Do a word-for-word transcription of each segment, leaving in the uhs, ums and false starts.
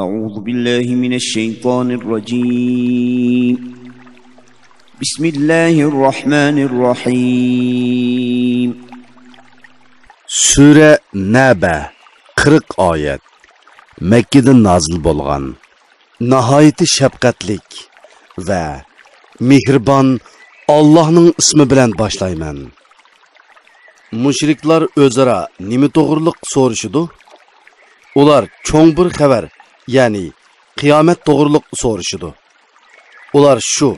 أعوذ بالله من الشيطان الرجيم. بسم الله الرحمن الرحيم. سۈرە نەبە، قىرىق ئايەت. مەككىدە نازىل بولغان. ناھايىتى شەپقەتلىك ۋە مېھرىبان ئاللاھنىڭ ئىسمى بىلەن باشلايمەن. مۇشرىكلار ئۆزئارا نېمە توغرۇلۇق سورىشىدۇ؟ ئۇلار چوڭ بىر خەۋەر، يەنى قىيامەت توغرۇلۇق سورىشىدۇ. ئۇلار شۇ،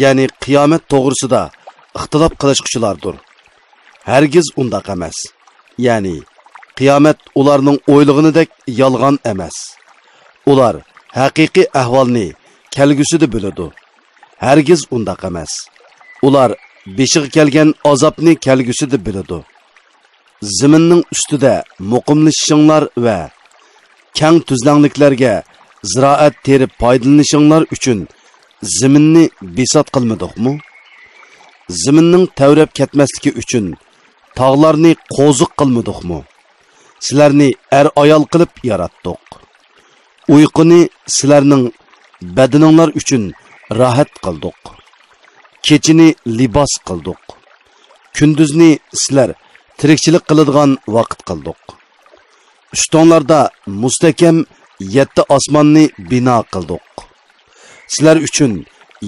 يەنى قىيامەت توغرىسىدا ئىختىلاپ قىلىشقۇچىلاردۇر. ھەرگىز ئۇنداق ئەمەس. يەنى قىيامەت ئۇلارنىڭ ئويلىغىنىدەك يالغان ئەمەس. ئۇلار ھەقىقىي ئەھۋالنى كەلگۈسىدە بىلىدۇ. ھەرگىز ئۇنداق ئەمەس. ئۇلار بېشىغا كەلگەن ئازابنى كەلگۈسىدە بىلىدۇ. زېمىننىڭ ئۈستىدە مۇقىملىشىشىڭلار ۋە كەڭ تۈزلەڭلىكلەرگە زىرائەت تېرىپ پايدىلىنىشىڭلار ئۈچۈن زېمىننى بىسات قىلمىدۇقمۇ؟ زېمىننىڭ تەۋرەپ كەتمەسلىكى ئۈچۈن تاغلارنى قوزۇق قىلمىدۇقمۇ؟ سىلەرنى ئەر-ئايال قىلىپ ياراتتۇق. ئۇيقۇنى سىلەرنىڭ بەدىنىڭلار ئۈچۈن راھەت قىلدۇق. كېچىنى لىباس قىلدۇق. كۈندۈزنى سىلەر تىرىكچىلىك قىلىدىغان ۋاقىت قىلدۇق. ئۈستۈڭلاردا مۇستەھكەم يەتتە ئاسماننى بىنا قىلدۇق. سىلەر ئۈچۈن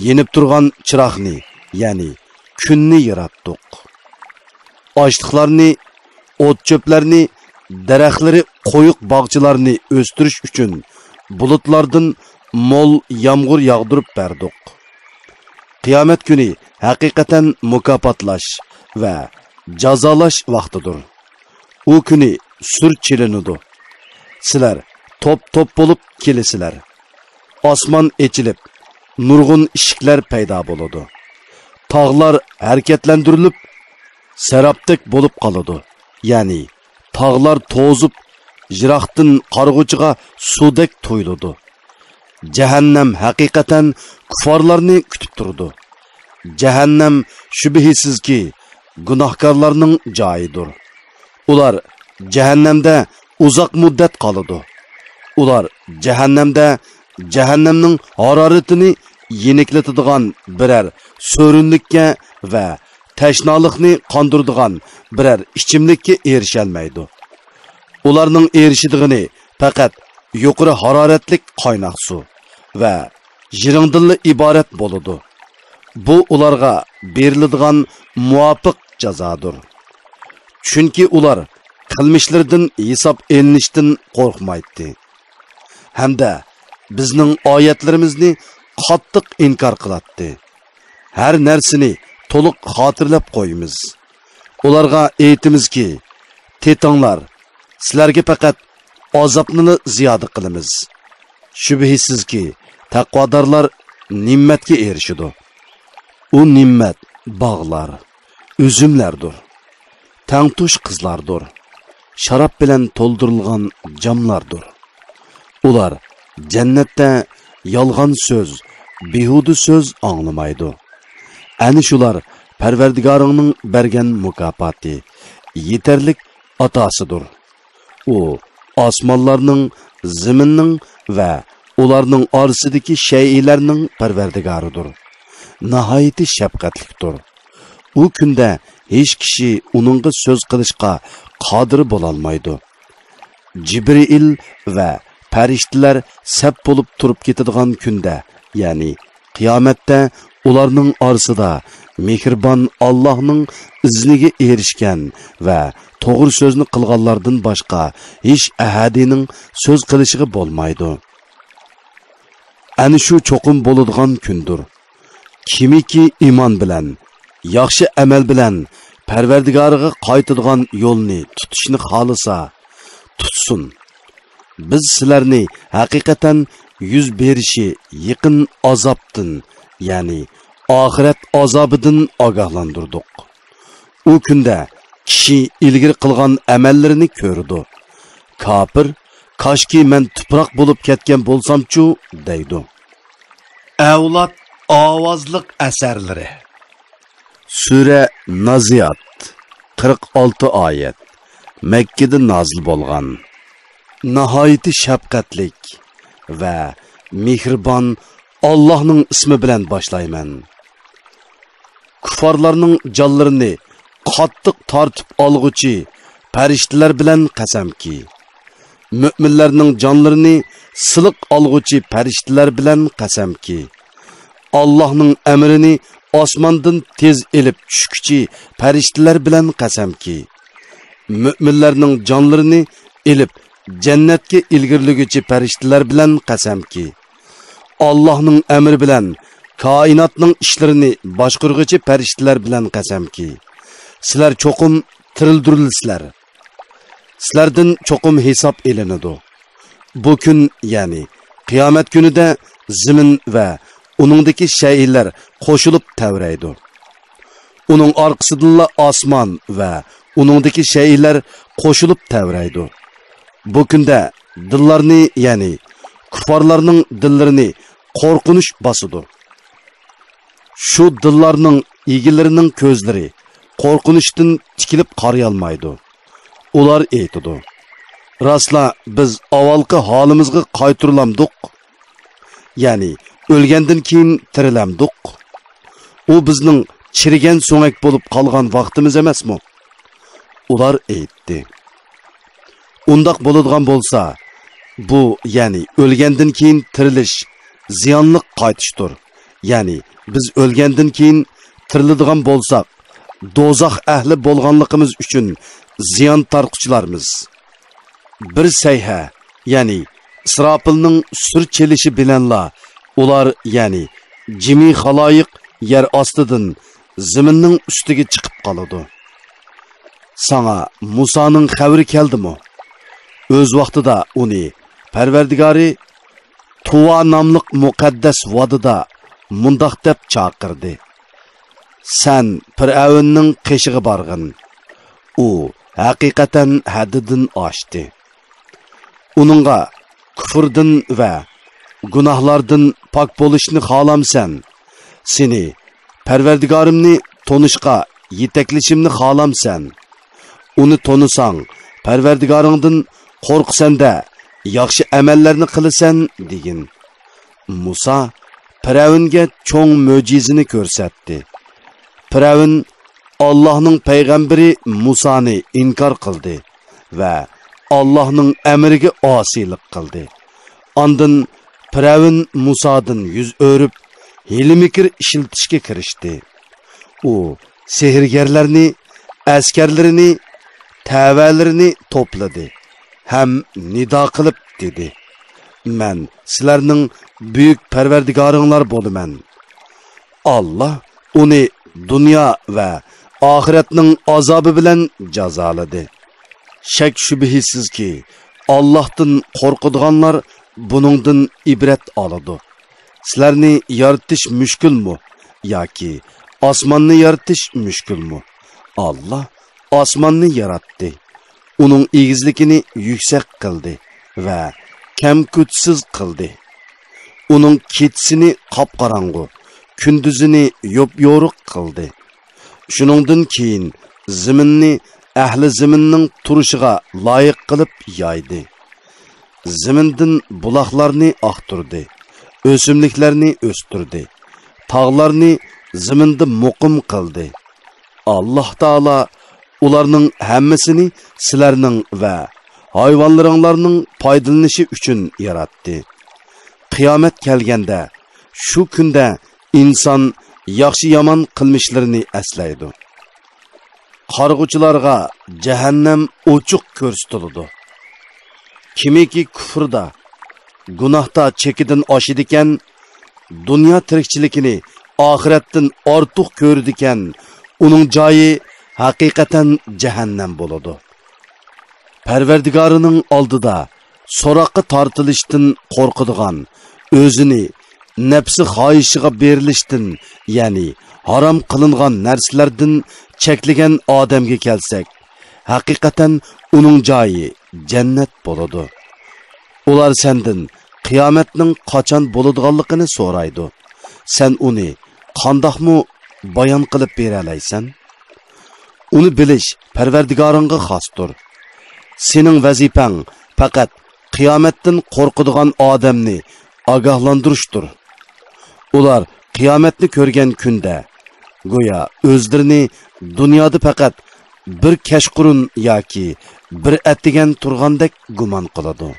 يېنىپ تۇرغان چىراغنى، يەنى كۈننى ياراتتۇق. ئاشلىقلارنى، ئوت-چۆپلەرنى، دەرەخلىرى قويۇق باغچىلارنى ئۆستۈرۈش ئۈچۈن بۇلۇتلاردىن مول يامغۇر ياغدۇرۇپ بەردۇق. قىيامەت كۈنى ھەقىقەتەن مۇكاپاتلاش ۋە جازالاش ۋاقتىدۇر. ئۇ كۈنى سۈر چېلىنىدۇ. سىلەر توپ-توپ بولۇپ كېلىسىلەر. ئاسمان ئېچىلىپ، نۇرغۇن ئىشىكلەر پەيدا بولىدۇ. تاغلار ھەرىكەتلەندۈرۈلۈپ، سەرابتەك بولۇپ قالىدۇ. يەنى تاغلار توزۇپ، يىراقتىن قارىغۇچىغا سۇدەك تۇيۇلىدۇ. جەھەننەم ھەقىقەتەن كۇففارلارنى كۈتۈپ تۇرىدۇ. جەھەننەم شۈبھىسىزكى گۇناھكارلارنىڭ جايىدۇر. ئۇلار جەھەننەمدە ئۇزاق مۇددەت قالىدۇ. ئۇلار جەھەننەمدە جەھەننەمنىڭ ھارارىتىنى يېنىكلىتىدىغان بىرەر سۆرۈنلۈككە ۋە تەشنالىقنى قاندۇرىدىغان بىرەر ئىچىملىككە ئېرىشەلمەيدۇ. ئۇلارنىڭ ئېرىشىدىغىنى پەقەت يۇقىرى ھارارەتلىك قايناق سۇ ۋە يىرىڭدىنلا ئىبارەت بولىدۇ. بۇ ئۇلارغا بېرىلىدىغان مۇۋاپىق جازادۇر. چۈنكى ئۇلار قىلمىشلىرىدىن ھېساب ئېلىنىشتىن قورقمايتتى ھەمدە بىزنىڭ ئايەتلىرىمىزنى قاتتىق ئىنكار قىلاتتى. ھەر نەرسىنى تولۇق خاتىرىلەپ قويىمىز. ئۇلارغا ئېيتىمىزكى، تېتىڭلار، سىلەرگە پەقەت ئازابنىلا زىيادە قىلىمىز. شۈبھىسىزكى، تەقۋادارلار نېمەتكە ئېرىشىدۇ. ئۇ نېمەت باغلار، ئۈزۈملەردۇر. تەڭتۇش قىزلاردۇر. شاراب بىلەن تولدۇرۇلغان جاملاردۇر. ئۇلار جەننەتتە يالغان سۆز، بىھۇدە سۆز ئاڭلىمايدۇ. ئەنە شۇلار پەرۋەردىگارىڭنىڭ بەرگەن مۇكاپاتى، يېتەرلىك ئاتاسىدۇر. ئۇ ئاسمانلارنىڭ، زېمىننىڭ ۋە ئۇلارنىڭ ئارىسىدىكى شەيئىلەرنىڭ پەرۋەردىگارىدۇر. ناھايىتى شەپقەتلىكتۇر. ئۇ كۈندە ھېچ كىشى ئۇنىڭغا سۆز قىلىشقا قادىر بولالمايدۇ. جىبرىئىل ۋە پەرىشتىلەر سەپ بولۇپ تۇرۇپ كېتىدىغان كۈندە، يەنى قىيامەتتە ئۇلارنىڭ ئارىسىدا مېھرىبان ئاللاھنىڭ ئىزنىگە ئېرىشكەن ۋە توغرا سۆزنى قىلغانلاردىن باشقا ھېچ ئەھەدىنىڭ سۆز قىلىشىغا بولمايدۇ. ئەنە شۇ چوقۇم بولىدىغان كۈندۇر. كىمكى ئىمان بىلەن، ياخشى ئەمەل بىلەن پەرۋەردىگارىغا قايتىدىغان يولنى تۇتۇشنى خالىسا، تۇتسۇن. بىز سىلەرنى ھەقىقەتەن يۈز بېرىشى يېقىن ئازابتىن، يەنى ئاخىرەت ئازابىدىن ئاگاھلاندۇردۇق. ئۇ كۈندە كىشى ئىلگىرى قىلغان ئەمەللىرىنى كۆرىدۇ. كاپىر، «كاشكى مەن تۇپراق بولۇپ كەتكەن بولسامچۇ؟» دەيدۇ. ئەۋلاد ئاۋازلىق ئەسەرلىرى. سۈرە نازىئات، قىرىق ئالتە ئايەت. مەككىدە نازىل بولغان. ناھايىتى شەپقەتلىك، ۋە مېھرىبان ئاللاھنىڭ ئىسمى بىلەن باشلايمەن. كۇففارلارنىڭ جانلىرىنى قاتتىق تارتىپ ئالغۇچى پەرىشتىلەر بىلەن قەسەمكى، مۆمىنلەرنىڭ جانلىرىنى سىلىق ئالغۇچى پەرىشتىلەر بىلەن قەسەمكى، ئاللاھنىڭ ئەمرىنى ئاسماندىن تېز ئېلىپ چۈشكۈچى پەرىشتىلەر بىلەن قەسەمكى، مۆمىنلەرنىڭ جانلىرىنى ئېلىپ جەننەتكە ئىلگىرىلىگۈچى پەرىشتىلەر بىلەن قەسەمكى، ئاللاھنىڭ ئەمرى بىلەن كائىناتنىڭ ئىشلىرىنى باشقۇرغۇچى پەرىشتىلەر بىلەن قەسەمكى، سىلەر چوقۇم تىرىلدۈرۈلىسىلەر. سىلەردىن چوقۇم ھېساب ئېلىنىدۇ. بۇ كۈن، يەنى قىيامەت كۈنىدە زېمىن ۋە ئۇنىڭدىكى شەيئىلەر قوشۇلۇپ تەۋرەيدۇ. ئۇنىڭ ئارقىسىدىنلا ئاسمان ۋە ئۇنىڭدىكى شەيئىلەر قوشۇلۇپ تەۋرەيدۇ. بۇ كۈندە دىللارنى، يەنى كۇففارلارنىڭ دىللىرىنى قورقۇنچ باسىدۇ. شۇ دىللارنىڭ ئىگىلىرىنىڭ كۆزلىرى قورقۇنچتىن تىكىلىپ قارىيالمايدۇ. ئۇلار ئېيتىدۇ: «راستلا بىز ئاۋۋالقى ھالىمىزغا قايتۇرۇلامدۇق؟» يەنى ئۆلگەندىن كېيىن تىرىلەمدۇق؟ ئۇ بىزنىڭ چىرىگەن سۆڭەك بولۇپ قالغان ۋاقتىمىز ئەمەسمۇ؟ ئۇلار ئېيتتى: «ئۇنداق بولىدىغان بولسا، بۇ، يەنى ئۆلگەندىن كېيىن تىرىلىش زىيانلىق قايتىشتۇر. يەنى بىز ئۆلگەندىن كېيىن تىرىلىدىغان بولساق، دوزاخ ئەھلى بولغانلىقىمىز ئۈچۈن زىيان تارتقۇچىلارمىز.» بىر سەيھە، يەنى ئىسراپىلنىڭ سۈر چېلىشى بىلەنلا ئۇلار، يەنى جىمى خالايىق يەر ئاستىدىن زېمىننىڭ ئۈستىگە چىقىپ قالىدۇ. ساڭا مۇسانىڭ خەۋىرى كەلدىمۇ؟ ئۆز ۋاقتىدا ئۇنى پەرۋەردىگارى تۇۋا ناملىق مۇقەددەس ۋادىدا مۇنداق دەپ چاقىردى: «سەن پىرئەۋننىڭ قېشىغا بارغىن. ئۇ ھەقىقەتەن ھەددىدىن ئاشتى. ئۇنىڭغا كۇفۇردىن ۋە گۇناھلاردىن پاك بولۇشنى خالامسەن؟ سېنى پەرۋەردىگارىمنى تونۇشقا يېتەكلىشىمنى خالامسەن؟ ئۇنى تونۇساڭ، پەرۋەردىگارىڭدىن قورقىسەن-دە، ياخشى ئەمەللەرنى قىلىسەن» دېگىن. مۇسا پىرئەۋنگە چوڭ مۆجىزىنى كۆرسەتتى. پىرئەۋن ئاللاھنىڭ پەيغەمبىرى مۇسانى ئىنكار قىلدى ۋە ئاللاھنىڭ ئەمرىگە ئاسىيلىق قىلدى. ئاندىن پىرئەۋن مۇسادىن يۈز ئۆرۈپ، ھىيلە-مىكىر ئىشلىتىشكە كىرىشتى. ئۇ سېھىرگەرلەرنى، ئەسكەرلىرىنى، تەۋەلىرىنى توپلىدى ھەم نىدا قىلىپ دېدى: «مەن سىلەرنىڭ بۈيۈك پەرۋەردىگارىڭلار بولىمەن.» ئاللا ئۇنى دۇنيا ۋە ئاخىرەتنىڭ ئازابى بىلەن جازالىدى. شەك-شۈبھىسىزكى، ئاللاھتىن قورقىدىغانلار بۇنىڭدىن ئىبرەت ئالىدۇ. سىلەرنى يارىتىش مۈشكۈلمۇ ياكى ئاسماننى يارىتىش مۈشكۈلمۇ؟ ئاللا ئاسماننى ياراتتى. ئۇنىڭ ئېگىزلىكىنى يۈكسەك قىلدى ۋە كەمكۈتسىز قىلدى. ئۇنىڭ كېچىسىنى قاپقاراڭغۇ، كۈندۈزىنى يوپيورۇق قىلدى. شۇنىڭدىن كېيىن زېمىننى ئەھلى زېمىننىڭ تۇرۇشىغا لايىق قىلىپ يايدى. زېمىندىن بۇلاقلارنى ئاقتۇردى، ئۆسۈملۈكلەرنى ئۆستۈردى، تاغلارنى زېمىندا مۇقىم قىلدى. ئاللاھ تائالا ئۇلارنىڭ ھەممىسىنى سىلەرنىڭ ۋە ھايۋانلىرىڭلارنىڭ پايدىلىنىشى ئۈچۈن ياراتتى. قىيامەت كەلگەندە، شۇ كۈندە ئىنسان ياخشى-يامان قىلمىشلىرىنى ئەسلەيدۇ. قارىغۇچىلارغا جەھەننەم ئوچۇق كۆرسىتىلىدۇ. كىمكى كۇفردا، گۇناھتا چېكىدىن ئاشىدىكەن، دۇنيا تىرىكچىلىكىنى ئاخىرەتتىن ئارتۇق كۆرىدىكەن، ئۇنىڭ جايى ھەقىقەتەن جەھەننەم بولىدۇ. پەرۋەردىگارىنىڭ ئالدىدا سوراققا تارتىلىشتىن قورقىدىغان، ئۆزىنى نەپسى خاھىشىغا بېرىلىشتىن، يەنى ھارام قىلىنغان نەرسىلەردىن چەكلىگەن ئادەمگە كەلسەك، ھەقىقەتەن ئۇنىڭ جايى جەننەت بولىدۇ. ئۇلار سەندىن قىيامەتنىڭ قاچان بولىدىغانلىقىنى سورايدۇ. سەن ئۇنى قانداقمۇ بايان قىلىپ بېرەلەيسەن؟ ئۇنى بىلىش پەرۋەردىگارىڭغا خاستۇر. سېنىڭ ۋەزىپەڭ پەقەت قىيامەتتىن قورقىدىغان ئادەمنى ئاگاھلاندۇرۇشتۇر. ئۇلار قىيامەتنى كۆرگەن كۈندە گويا ئۆزلىرىنى دۇنيادا پەقەت بىر كەچقۇرۇن ياكى بىر ئەتىگەن تۇرغاندەك گۇمان قىلىدۇ.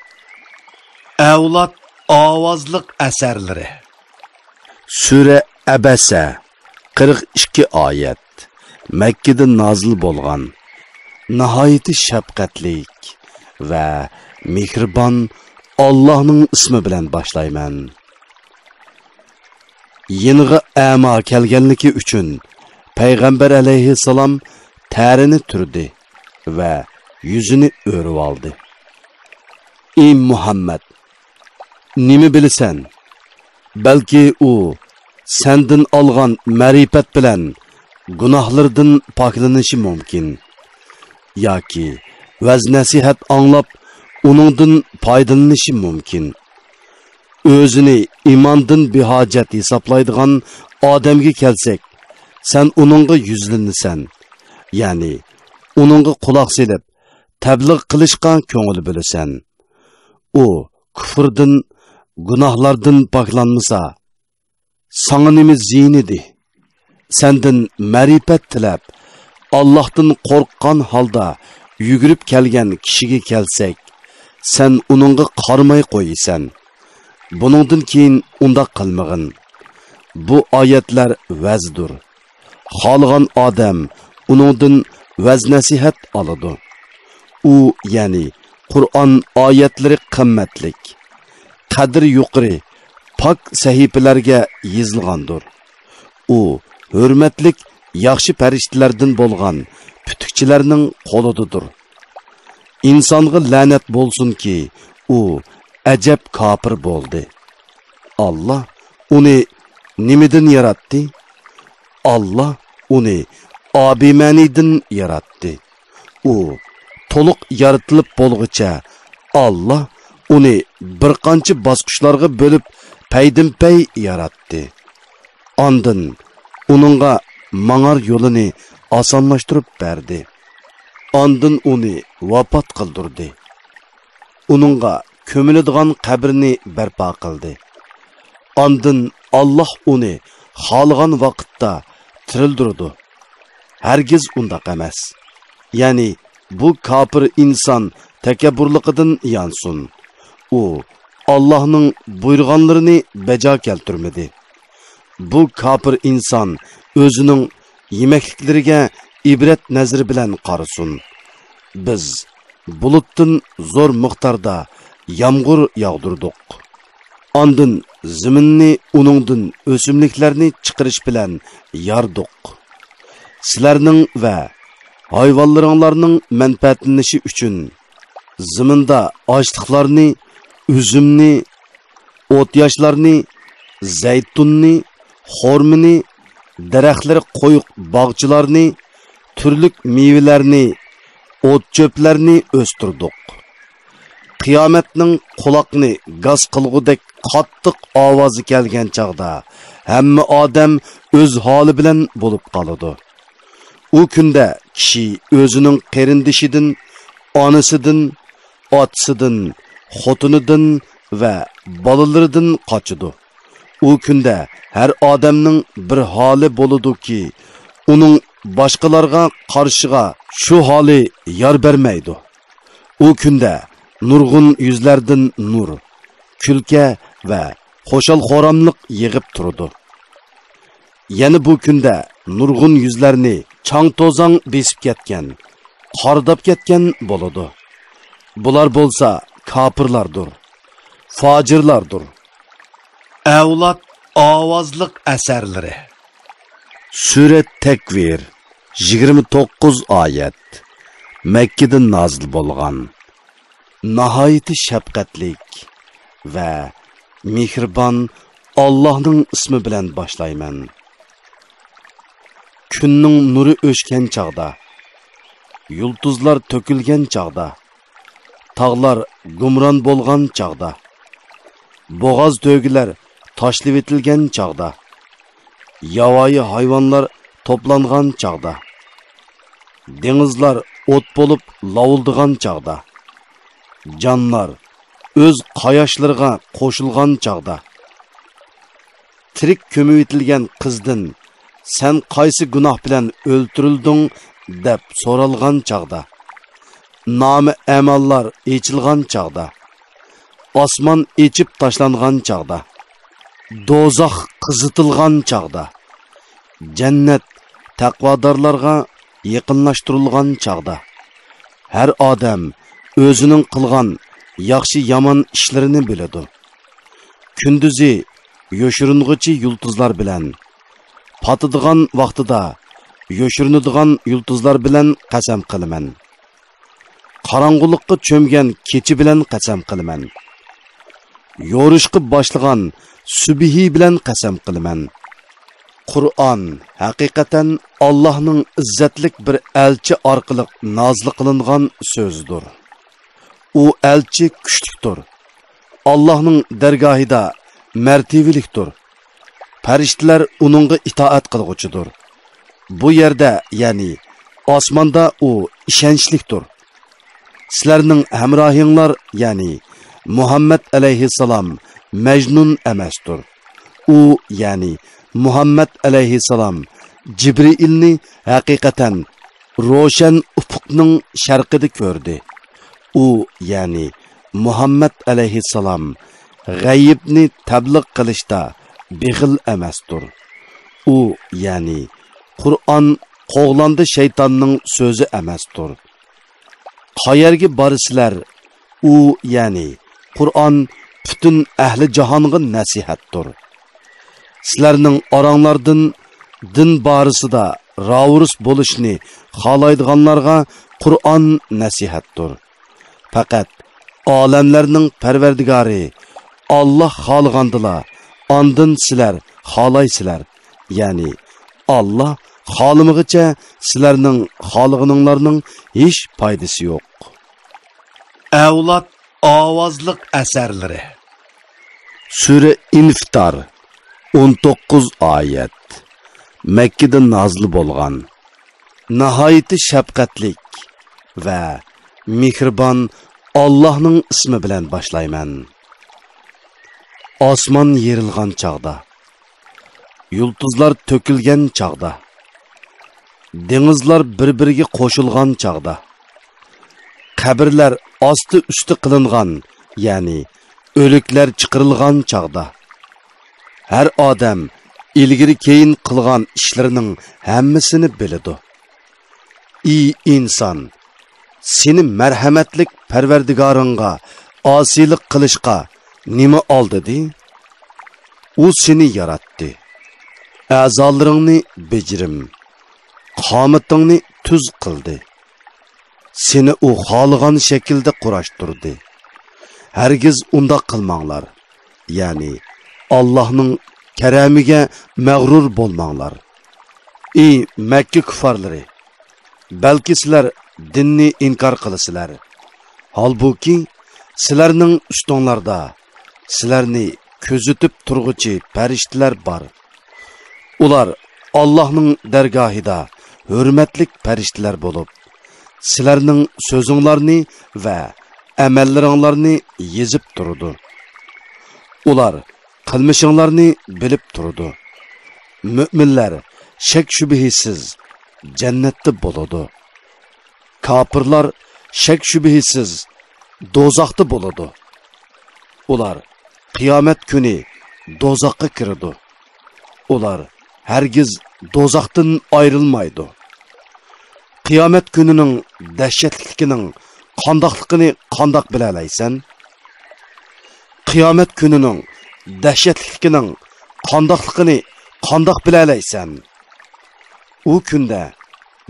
ئەۋلاد ئاۋازلىق ئەسەرلىرى. سۈرە ئەبەسە، قىرىق ئىككى ئايەت، مەككىدە نازىل بولغان. ناھايىتى شەپقەتلىك ۋە مېھرىبان ئاللاھنىڭ ئىسمى بىلەن باشلايمەن. يېنىغا ئەما كەلگەنلىكى ئۈچۈن پەيغەمبەر ئەلەيھىسسالام تەرىنى تۈردى ۋە يۈزىنى ئۆرۈۋالدى. ئى مۇھەممەد، نېمە بىلىسەن؟ بەلكى ئۇ سەندىن ئالغان مەرىپەت بىلەن گۇناھلىرىدىن پاكلىنىشى مۇمكىن. ياكى ۋەز-نەسىھەت ئاڭلاپ، ئۇنىڭدىن پايدىلىنىشى مۇمكىن. ئۆزىنى ئىماندىن بىھاجەت ھېسابلايدىغان ئادەمگە كەلسەك، سەن ئۇنىڭغا يۈزلىنىسەن، يەنى ئۇنىڭغا قۇلاق سېلىپ، تەبلىغ قىلىشقا كۆڭۈل بۆلىسەن. ئۇ كۇفرىدىن، گۇناھلاردىن پاكلانمىسا، ساڭا نېمە زىيىنىدى؟ سەندىن مەرىپەت تىلەپ، ئاللاھتىن قورققان ھالدا يۈگۈرۈپ كەلگەن كىشىگە كەلسەك، سەن ئۇنىڭغا قارىماي قويىسەن. بۇنىڭدىن كېيىن ئۇنداق قىلمىغىن. بۇ ئايەتلەر ۋەزدۇر. خالىغان ئادەم ئۇنىڭدىن ۋەز-نەسىھەت ئالىدۇ. ئۇ، يەنى قۇرئان ئايەتلىرى قىممەتلىك، قەدرى يۇقىرى، پاك سەھىپىلەرگە يېزىلغاندۇر. ئۇ ھۆرمەتلىك ياخشى پەرىشتىلەردىن بولغان پۈتۈكچىلەرنىڭ قولىدىدۇر. ئىنسانغا لەنەت بولسۇنكى، ئۇ ئەجەب كاپىر بولدى. ئاللا ئۇنى نېمىدىن ياراتتى؟ ئاللا ئۇنى ئابىمەنىدىن ياراتتى. ئۇ تولۇق يارىتىلىپ بولغۇچە، ئاللا ئۇنى بىر قانچە باسقۇچلارغا بۆلۈپ، پەيدىنپەي ياراتتى. ئاندىن ئۇنىڭغا ماڭار يولىنى ئاسانلاشتۇرۇپ بەردى. ئاندىن ئۇنى ۋاپات قىلدۇردى. ئۇنىڭغا كۆمۈلىدىغان قەبرىنى بەرپا قىلدى. ئاندىن ئاللا ئۇنى خالىغان ۋاقىتتا تىرىلدۈرىدۇ. ھەرگىز ئۇنداق ئەمەس. يەنى بۇ كاپىر ئىنسان تەكەببۇرلۇقىدىن يانسۇن. ئۇ ئاللاھنىڭ بۇيرۇغانلىرىنى بەجا كەلتۈرمىدى. بۇ كاپىر ئىنسان ئۆزىنىڭ يېمەكلىكلىرىگە ئىبرەت نەزىرى بىلەن قارىسۇن. بىز بۇلۇتتىن زور مىقداردا يامغۇر ياغدۇردۇق. ئاندىن زېمىننى ئۇنىڭدىن ئۆسۈملۈكلەرنى چىقىرىش بىلەن ياردۇق. سىلەرنىڭ ۋە ھايۋانلىرىڭلارنىڭ مەنپەئەتلىنىشى ئۈچۈن زېمىندا ئاشلىقلارنى، ئۈزۈمنى، ئوتياشلارنى، زەيتۇننى، خورمىنى، دەرەخلىرى قويۇق باغچىلارنى، تۈرلۈك مېۋىلەرنى، ئوت-چۆپلەرنى ئۆستۈردۇق. قىيامەتنىڭ قۇلاقنى گاس قىلغۇدەك قاتتىق ئاۋازى كەلگەن چاغدا، ھەممە ئادەم ئۆز ھالى بىلەن بولۇپ قالىدۇ. ئۇ كۈندە كىشى ئۆزىنىڭ قېرىندىشىدىن، ئانىسىدىن، ئاتىسىدىن، خوتۇنىدىن ۋە بالىلىرىدىن قاچىدۇ. ئۇ كۈندە ھەر ئادەمنىڭ بىر ھالى بولىدۇكى، ئۇنىڭ باشقىلارغا قارىشىغا شۇ ھالى يار بەرمەيدۇ. ئۇ كۈندە نۇرغۇن يۈزلەردىن نۇر، كۈلكە ۋە خۇشال-خۇراملىق يېغىپ تۇرىدۇ. يەنە بۇ كۈندە نۇرغۇن يۈزلەرنى چاڭ-توزاڭ بېسىپ كەتكەن، قارىداپ كەتكەن بولىدۇ. بۇلار بولسا كاپىرلاردۇر، فاجىرلاردۇر. ئەۋلاد ئاۋازلىق ئەسەرلىرى. سۈرە تەكۋىر، يىگىرمە توققۇز ئايەت، مەككىدە نازىل بولغان. ناھايىتى شەپقەتلىك ۋە مېھرىبان ئاللاھنىڭ ئىسمى بىلەن باشلايمەن. كۈننىڭ نۇرى ئۆچكەن چاغدا، يۇلتۇزلار تۆكۈلگەن چاغدا، تاغلار گۇمران بولغان چاغدا، بوغاز تۆگىلەر تاشلىۋېتىلگەن چاغدا، ياۋايى ھايۋانلار توپلانغان چاغدا، دېڭىزلار ئوت بولۇپ لاۋۇلدىغان چاغدا، جانلار ئۆز قاياشلىرىغا قوشۇلغان چاغدا، تىرىك كۆمۈۋېتىلگەن قىزدىن «سەن قايسى گۇناھ بىلەن ئۆلتۈرۈلدۈڭ؟» دەپ سورالغان چاغدا، نامە ئەماللار ئېچىلغان چاغدا، ئاسمان ئېچىپ تاشلانغان چاغدا، دوزاخ قىزىتىلغان چاغدا، جەننەت تەقۋادارلارغا يېقىنلاشتۇرۇلغان چاغدا، ھەر ئادەم ئۆزىنىڭ قىلغان ياخشى-يامان ئىشلىرىنى بىلىدۇ. كۈندۈزى يوشۇرۇنغۇچى يۇلتۇزلار بىلەن، پاتىدىغان ۋاقتىدا يوشۇرۇنىدىغان يۇلتۇزلار بىلەن قەسەم قىلىمەن. قاراڭغۇلۇققا چۆمگەن كېچە بىلەن قەسەم قىلىمەن. يورۇشقا باشلىغان سۈبھى بىلەن قەسەم قىلىمەن. قۇرئان ھەقىقەتەن ئاللاھنىڭ ئىززەتلىك بىر ئەلچى ئارقىلىق نازىل قىلىنغان سۆزىدۇر. ئۇ ئەلچى كۈچلۈكتۇر. ئاللاھنىڭ دەرگاھىدا مەرتىۋىلىكتۇر. پەرىشتىلەر ئۇنىڭغا ئىتائەت قىلغۇچىدۇر. بۇ يەردە، يەنى ئاسماندا ئۇ ئىشەنچلىكتۇر. سىلەرنىڭ ھەمراھىڭلار، يەنى مۇھەممەد ئەلەيھىسسالام مەجنۇن ئەمەستۇر. ئۇ، يەنى مۇھەممەد ئەلەيھىسسالام جىبرىئىلنى ھەقىقەتەن روشەن ئۇپۇقنىڭ شەرقىدە كۆردى. ئۇ، يەنى مۇھەممەد ئەلەيھىسسالام غەيىبنى تەبلىغ قىلىشتا بېخىل ئەمەستۇر. ئۇ، يەنى قۇرئان قوغلاندى شەيتاننىڭ سۆزى ئەمەستۇر. قايەرگە بارىسىلەر، ئۇ، يەنى قۇرئان پۈتۈن ئەھلى جاھانغا نەسىھەتتۇر. سىلەرنىڭ ئاراڭلاردىن دىن بارىسىدا راۋۇرۇس بولۇشنى خالايدىغانلارغا قۇرئان نەسىھەتتۇر. پەقەت ئالەملەرنىڭ پەرۋەردىگارى ئاللاھ خالىغاندىلا، ئاندىن سىلەر خالايسىلەر، يەنى ئاللاھ خالىمىغىچە سىلەرنىڭ خالىغىنىڭلارنىڭ ھېچ پايدىسى يوق. ئەۋلاد ئاۋازلىق ئەسەرلىرى. سۈرە ئىنفىتار، ئون توققۇز ئايەت. مەككىدە نازىل بولغان. ناھايىتى شەپقەتلىك ۋە مېھرىبان ئاللاھنىڭ ئىسمى بىلەن باشلايمەن. ئاسمان يېرىلغان چاغدا، يۇلتۇزلار تۆكۈلگەن چاغدا، دېڭىزلار بىر-بىرىگە قوشۇلغان چاغدا، قەبرىلەر ئاستى-ئۈستى قىلىنغان، يەنى ئۆلۈكلەر چىقىرىلغان چاغدا، ھەر ئادەم ئىلگىرى-كېيىن قىلغان ئىشلىرىنىڭ ھەممىسىنى بىلىدۇ. ئى ئىنسان، سېنى مەرھەمەتلىك پەرۋەردىگارىڭغا ئاسىيلىق قىلىشقا نېمە ئالدىدى؟ ئۇ سېنى ياراتتى. ئەزالىرىڭنى بېجىرىم، قامىتىڭنى تۈز قىلدى. سېنى ئۇ خالىغان شەكىلدە قۇراشتۇردى. ھەرگىز ئۇنداق قىلماڭلار، يەنى ئاللاھنىڭ كەرەمىگە مەغرۇر بولماڭلار. ئى مەككە كۇففارلىرى! بەلكى سىلەر دىننى ئىنكار قىلىسىلەر. ھالبۇكى، سىلەرنىڭ ئۈستۈڭلاردا سىلەرنى كۆزىتىپ تۇرغۇچى پەرىشتىلەر بار. ئۇلار ئاللاھنىڭ دەرگاھىدا ھۆرمەتلىك پەرىشتىلەر بولۇپ، سىلەرنىڭ سۆزۈڭلارنى ۋە ئەمەللىرىڭلارنى يېزىپ تۇرىدۇ. ئۇلار قىلمىشىڭلارنى بىلىپ تۇرىدۇ. مۆمىنلەر شەك-شۈبھىسىز جەننەتتە بولىدۇ. كاپىرلار شەك-شۈبھىسىز دوزاختا بولىدۇ. ئۇلار قىيامەت كۈنى دوزاخقا كىرىدۇ. ئۇلار ھەرگىز دوزاختىن ئايرىلمايدۇ. قىيامەت كۈنىنىڭ دەھشەتلىكلىكىنىڭ قانداقلىقىنى قانداق بىلەلەيسەن؟ قىيامەت كۈنىنىڭ دەھشەتلىكلىكىنىڭ قانداقلىقىنى قانداق بىلەلەيسەن؟ ئۇ كۈندە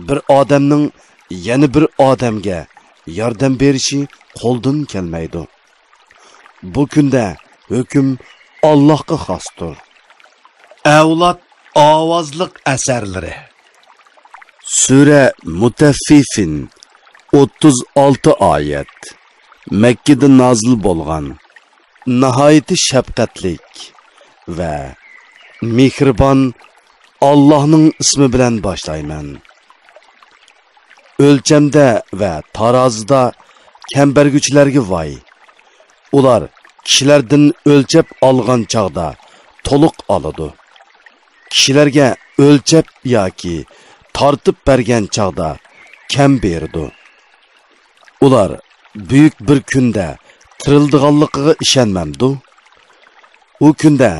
بىر ئادەمنىڭ يەنە بىر ئادەمگە ياردەم بېرىشى قولدىن كەلمەيدۇ. بۇ كۈندە ھۆكۈم ئاللاھقا خاستۇر. ئەۋلاد ئاۋازلىق ئەسەرلىرى. سۈرە مۇتەففىفىن، ئوتتۇز ئالتە ئايەت. مەككىدە نازىل بولغان. ناھايىتى شەپقەتلىك ۋە مېھرىبان ئاللاھنىڭ ئىسمى بىلەن باشلايمەن. ئۆلچەمدە ۋە تارازىدا كەم بەرگۈچىلەرگە ۋاي! ئۇلار كىشىلەردىن ئۆلچەپ ئالغان چاغدا تولۇق ئالىدۇ. كىشىلەرگە ئۆلچەپ ياكى تارتىپ بەرگەن چاغدا كەم بېرىدۇ. ئۇلار بۈيۈك بىر كۈندە تىرىلىدىغانلىقىغا ئىشەنمەمدۇ؟ ئۇ كۈندە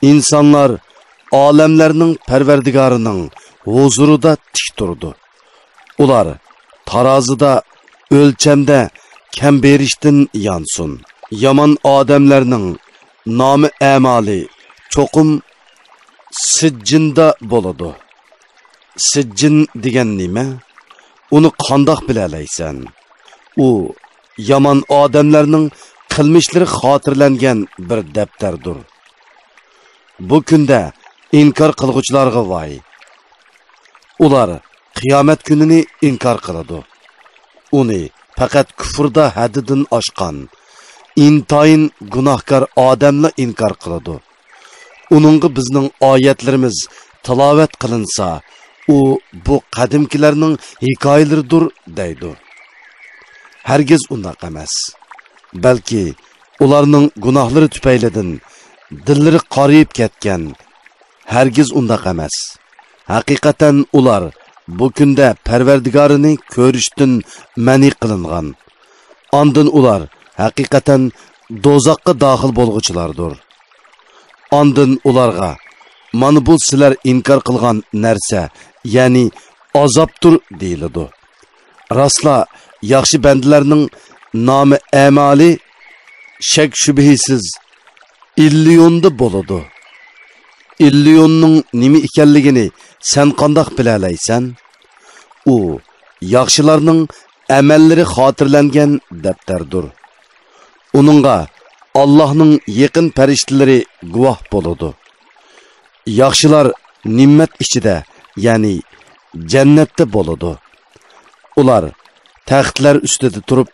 ئىنسانلار ئالەملەرنىڭ پەرۋەردىگارىنىڭ ھۇزۇرىدا تىك تۇرىدۇ. ئۇلار تارازىدا، ئۆلچەمدە كەم بېرىشتىن يانسۇن. يامان ئادەملەرنىڭ نامە ئەمالى چوقۇم سىججىندا بولىدۇ. سىججىن دېگەن نېمە؟ ئۇنى قانداق بىلەلەيسەن؟ ئۇ يامان ئادەملەرنىڭ قىلمىشلىرى خاتىرىلەنگەن بىر دەپتەردۇر. بۇ كۈندە ئىنكار قىلغۇچىلارغا ۋاي! ئۇلار قىيامەت كۈنىنى ئىنكار قىلىدۇ. ئۇنى پەقەت كۇفردا ھەددىدىن ئاشقان، ئىنتايىن گۇناھكار ئادەملا ئىنكار قىلىدۇ. ئۇنىڭغا بىزنىڭ ئايەتلىرىمىز تىلاۋەت قىلىنسا، ئۇ بۇ قەدىمكىلەرنىڭ ھېكايىلىرىدۇر دەيدۇ. ھەرگىز ئۇنداق ئەمەس. بەلكى ئۇلارنىڭ گۇناھلىرى تۈپەيلىدىن دىللىرى قارىيىپ كەتكەن. ھەرگىز ئۇنداق ئەمەس. ھەقىقەتەن ئۇلار بۇ كۈندە پەرۋەردىگارىنى كۆرۈشتىن مەنئى قىلىنغان. ئاندىن ئۇلار ھەقىقەتەن دوزاخقا داخىل بولغۇچىلاردۇر. ئاندىن ئۇلارغا، «مانا بۇ سىلەر ئىنكار قىلغان نەرسە، يەنى ئازابتۇر» دېيىلىدۇ. راسلا ياخشى بەندىلەرنىڭ نامە ئەمالى شەك-شۈبھىسىز ئىللىيوندا بولىدۇ. ئىللىيوننىڭ نېمە ئىكەنلىكىنى سەن قانداق بىلەلەيسەن؟ ئۇ ياخشىلارنىڭ ئەمەللىرى خاتىرىلەنگەن دەپتەردۇر. ئۇنىڭغا ئاللاھنىڭ يېقىن پەرىشتىلىرى گۇۋاھ بولىدۇ. ياخشىلار نېمەت ئىچىدە، يەنى جەننەتتە بولىدۇ. ئۇلار تەختلەر ئۈستىدە تۇرۇپ،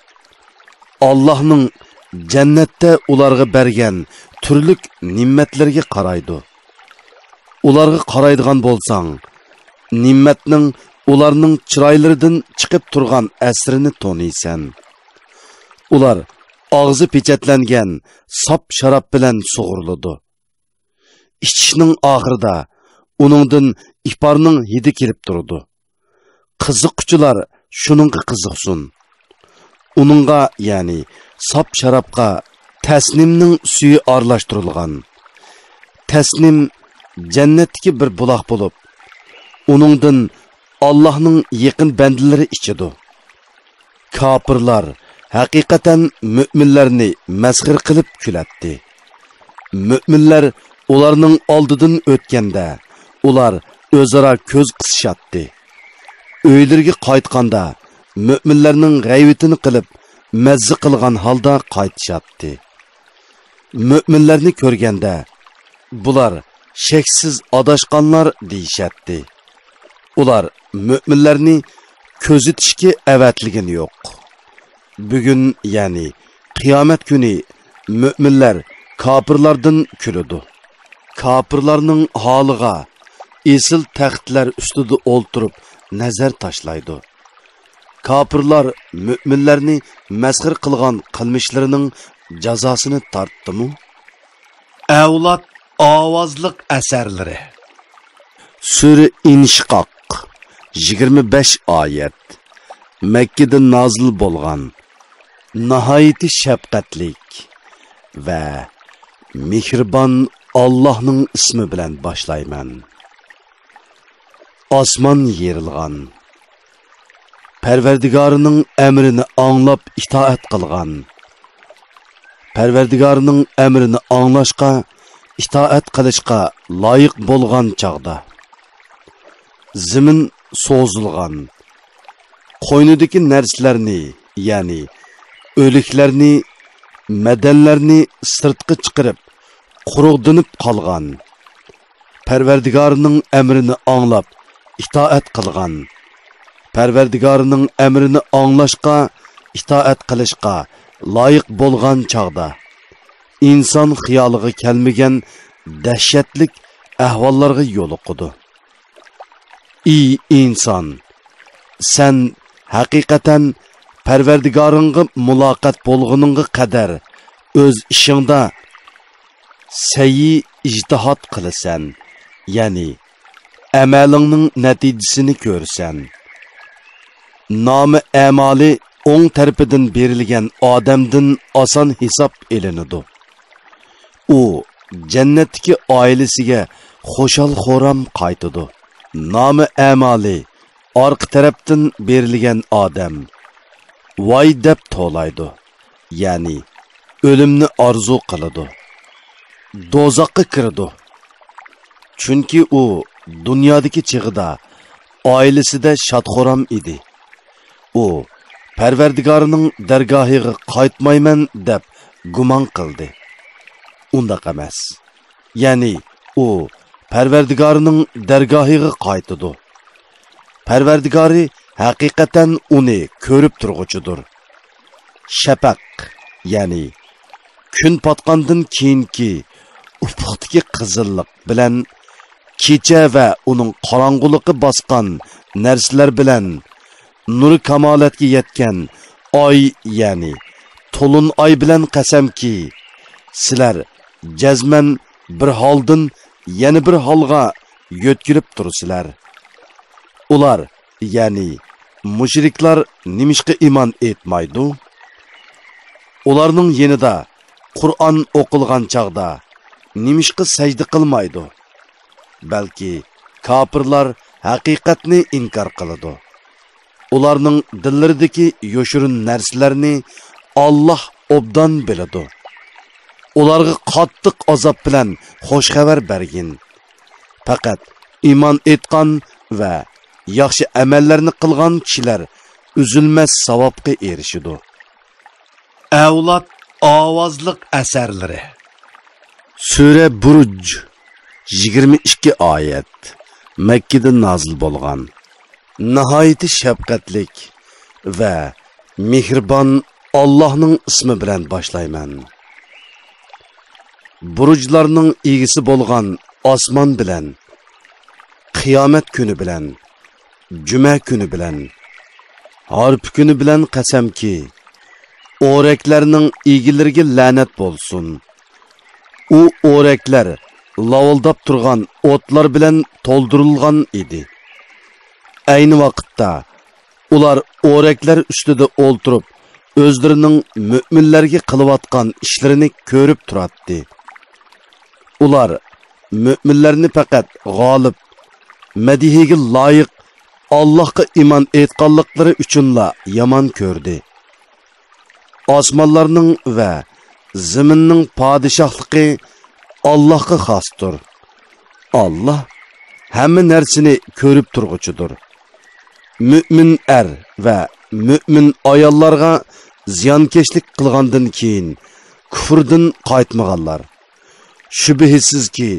ئاللاھنىڭ جەننەتتە ئۇلارغا بەرگەن تۈرلۈك نېمەتلىرىگە قارايدۇ. ئۇلارغا قارايدىغان بولساڭ، نېمەتنىڭ ئۇلارنىڭ چىرايلىرىدىن چىقىپ تۇرغان ئەسىرىنى تونۇيسەن. ئۇلار ئاغزى پېچەتلەنگەن ساپ شاراب بىلەن سۇغۇرۇلىدۇ. ئىچىشنىڭ ئاخىرىدا ئۇنىڭدىن ئىپارنىڭ ھىدى كېلىپ تۇرىدۇ. قىزىققۇچىلار شۇنىڭغا قىزىقسۇن. ئۇنىڭغا، يەنى ساپ شارابقا تەسنىمنىڭ سۈيى ئارىلاشتۇرۇلغان. تەسنىم جەننەتتىكى بىر بۇلاق بولۇپ، ئۇنىڭدىن ئاللاھنىڭ يېقىن بەندىلىرى ئىچىدۇ. كاپىرلار ھەقىقەتەن مۆمىنلەرنى مەسخىرە قىلىپ كۈلەتتى. مۆمىنلەر ئۇلارنىڭ ئالدىدىن ئۆتكەندە، ئۇلار ئۆزئارا كۆز قىسىشاتتى. ئۆيلىرىگە قايتقاندا، مۆمىنلەرنىڭ غەيۋىتىنى قىلىپ، مەززە قىلغان ھالدا قايتىشاتتى. مۆمىنلەرنى كۆرگەندە، بۇلار شەكسىز ئاداشقانلار دېيىشەتتى. ئۇلار مۆمىنلەرنى كۆزىتىشكە ئەۋەتىلگىنى يوق. بۈگۈن، يەنى قىيامەت كۈنى مۆمىنلەر كاپىرلاردىن كۈلىدۇ. كاپىرلارنىڭ ھالىغا ئېسىل تەختلەر ئۈستىدە ئولتۇرۇپ نەزەر تاشلايدۇ. كاپىرلار مۆمىنلەرنى مەسخىرە قىلغان قىلمىشلىرىنىڭ جازاسىنى تارتتىمۇ؟ ئەۋلاد ئاۋازلىق ئەسەرلىرى. سۈرە ئىنشىقاق، يىگىرمە بەش ئايەت. مەككىدە نازىل بولغان. ناھايىتى شەپقەتلىك ۋە مېھرىبان ئاللاھنىڭ ئىسمى بىلەن باشلايمەن. ئاسمان يېرىلغان. پەرۋەردىگارىنىڭ ئەمرىنى ئاڭلاپ ئىتائەت قىلغان، پەرۋەردىگارىنىڭ ئەمرىنى ئاڭلاشقا، ئىتائەت قىلىشقا لايىق بولغان چاغدا. زېمىن سوزۇلغان. قوينىدىكى نەرسىلەرنى، يەنى ئۆلۈكلەرنى، مەدەنلەرنى سىرتقا چىقىرىپ، قۇرۇقدىنىپ قالغان. پەرۋەردىگارىنىڭ ئەمرىنى ئاڭلاپ، ئىتائەت قىلغان. پەرۋەردىگارىنىڭ ئەمرىنى ئاڭلاشقا، ئىتائەت قىلىشقا لايىق بولغان چاغدا، ئىنسان خىيالىغا كەلمىگەن دەھشەتلىك ئەھۋاللارغا يولۇقىدۇ. ئى ئىنسان! سەن ھەقىقەتەن پەرۋەردىگارىڭغا مۇلاقات بولغىنىڭغا قەدەر ئۆز ئىشىڭدا سەي-ئىجتىھاد قىلىسەن، يەنى ئەمەلىڭنىڭ نەتىجىسىنى كۆرىسەن. نامە-ئەمالى ئوڭ تەرىپىدىن بېرىلگەن ئادەمدىن ئاسان ھېساب ئېلىنىدۇ. ئۇ جەننەتتىكى ئائىلىسىگە خۇشال-خۇرام قايتىدۇ. نامە-ئەمالى ئارقا تەرەپتىن بېرىلگەن ئادەم «ۋاي» دەپ توۋلايدۇ، يەنى ئۆلۈمنى ئارزۇ قىلىدۇ. دوزاخقا كىرىدۇ. چۈنكى ئۇ دۇنيادىكى چېغىدا ئائىلىسىدە شاد-خۇرام ئىدى. ئۇ پەرۋەردىگارىنىڭ دەرگاھىغا قايتمايمەن دەپ گۇمان قىلدى. ئۇنداق ئەمەس. يەنى ئۇ پەرۋەردىگارىنىڭ دەرگاھىغا قايتىدۇ. پەرۋەردىگارى ھەقىقەتەن ئۇنى كۆرۈپ تۇرغۇچىدۇر. شەپەق، يەنى كۈن پاتقاندىن كېيىنكى ئۇپۇقتىكى قىزىللىق بىلەن، كېچە ۋە ئۇنىڭ قاراڭغۇلۇقى باسقان نەرسىلەر بىلەن، نۇرى كامالەتكە يەتكەن ئاي، يەنى تولۇن ئاي بىلەن قەسەمكى، سىلەر جەزمەن بىر ھالدىن يەنە بىر ھالغا يۆتكىلىپ تۇرىسىلەر. ئۇلار، يەنى مۇشرىكلار نېمىشقا ئىمان ئېيتمايدۇ؟ ئۇلارنىڭ يېنىدا قۇرئان ئوقۇلغان چاغدا نېمىشقا سەجدە قىلمايدۇ؟ بەلكى كاپىرلار ھەقىقەتنى ئىنكار قىلىدۇ. ئۇلارنىڭ دىللىرىدىكى يوشۇرۇن نەرسىلەرنى ئاللاھ ئوبدان بىلىدۇ. ئۇلارغا قاتتىق ئازاب بىلەن خۇش خەۋەر بەرگىن. پەقەت ئىمان ئېيتقان ۋە ياخشى ئەمەللەرنى قىلغان كىشىلەر ئۈزۈلمەس ساۋابقا ئېرىشىدۇ. ئەۋلاد ئاۋازلىق ئەسەرلىرى. سۈرە بۇرۇج، يىگىرمە ئىككى ئايەت، مەككىدە نازىل بولغان. ناھايىتى شەپقەتلىك ۋە مېھرىبان ئاللاھنىڭ ئىسمى بىلەن باشلايمەن. بۇرۇجلارنىڭ ئىگىسى بولغان ئاسمان بىلەن، قىيامەت كۈنى بىلەن، جۈمە كۈنى بىلەن، ھارپا كۈنى بىلەن قەسەمكى، ئورەكلەرنىڭ ئىگىلىرىگە لەنەت بولسۇن. ئۇ ئورەكلەر لاۋۇلداپ تۇرغان ئوتلار بىلەن تولدۇرۇلغان ئىدى. ئەينى ۋاقىتتا ئۇلار ئورەكلەر ئۈستىدە ئولتۇرۇپ، ئۆزلىرىنىڭ مۆمىنلەرگە قىلىۋاتقان ئىشلىرىنى كۆرۈپ تۇراتتى. ئۇلار مۆمىنلەرنى پەقەت غالىب، مەدھىيىگە لايىق ئاللاھقا ئىمان ئېيتقانلىقلىرى ئۈچۈنلا يامان كۆردى. ئاسمانلارنىڭ ۋە زېمىننىڭ پادىشاھلىقى ئاللاھقا خاستۇر. ئاللاھ ھەممە نەرسىنى كۆرۈپ تۇرغۇچىدۇر. مۆمىن ئەر ۋە مۆمىن ئاياللارغا زىيانكەشلىك قىلغاندىن كېيىن كۇفرىدىن قايتمىغانلار، شۈبھىسىزكى،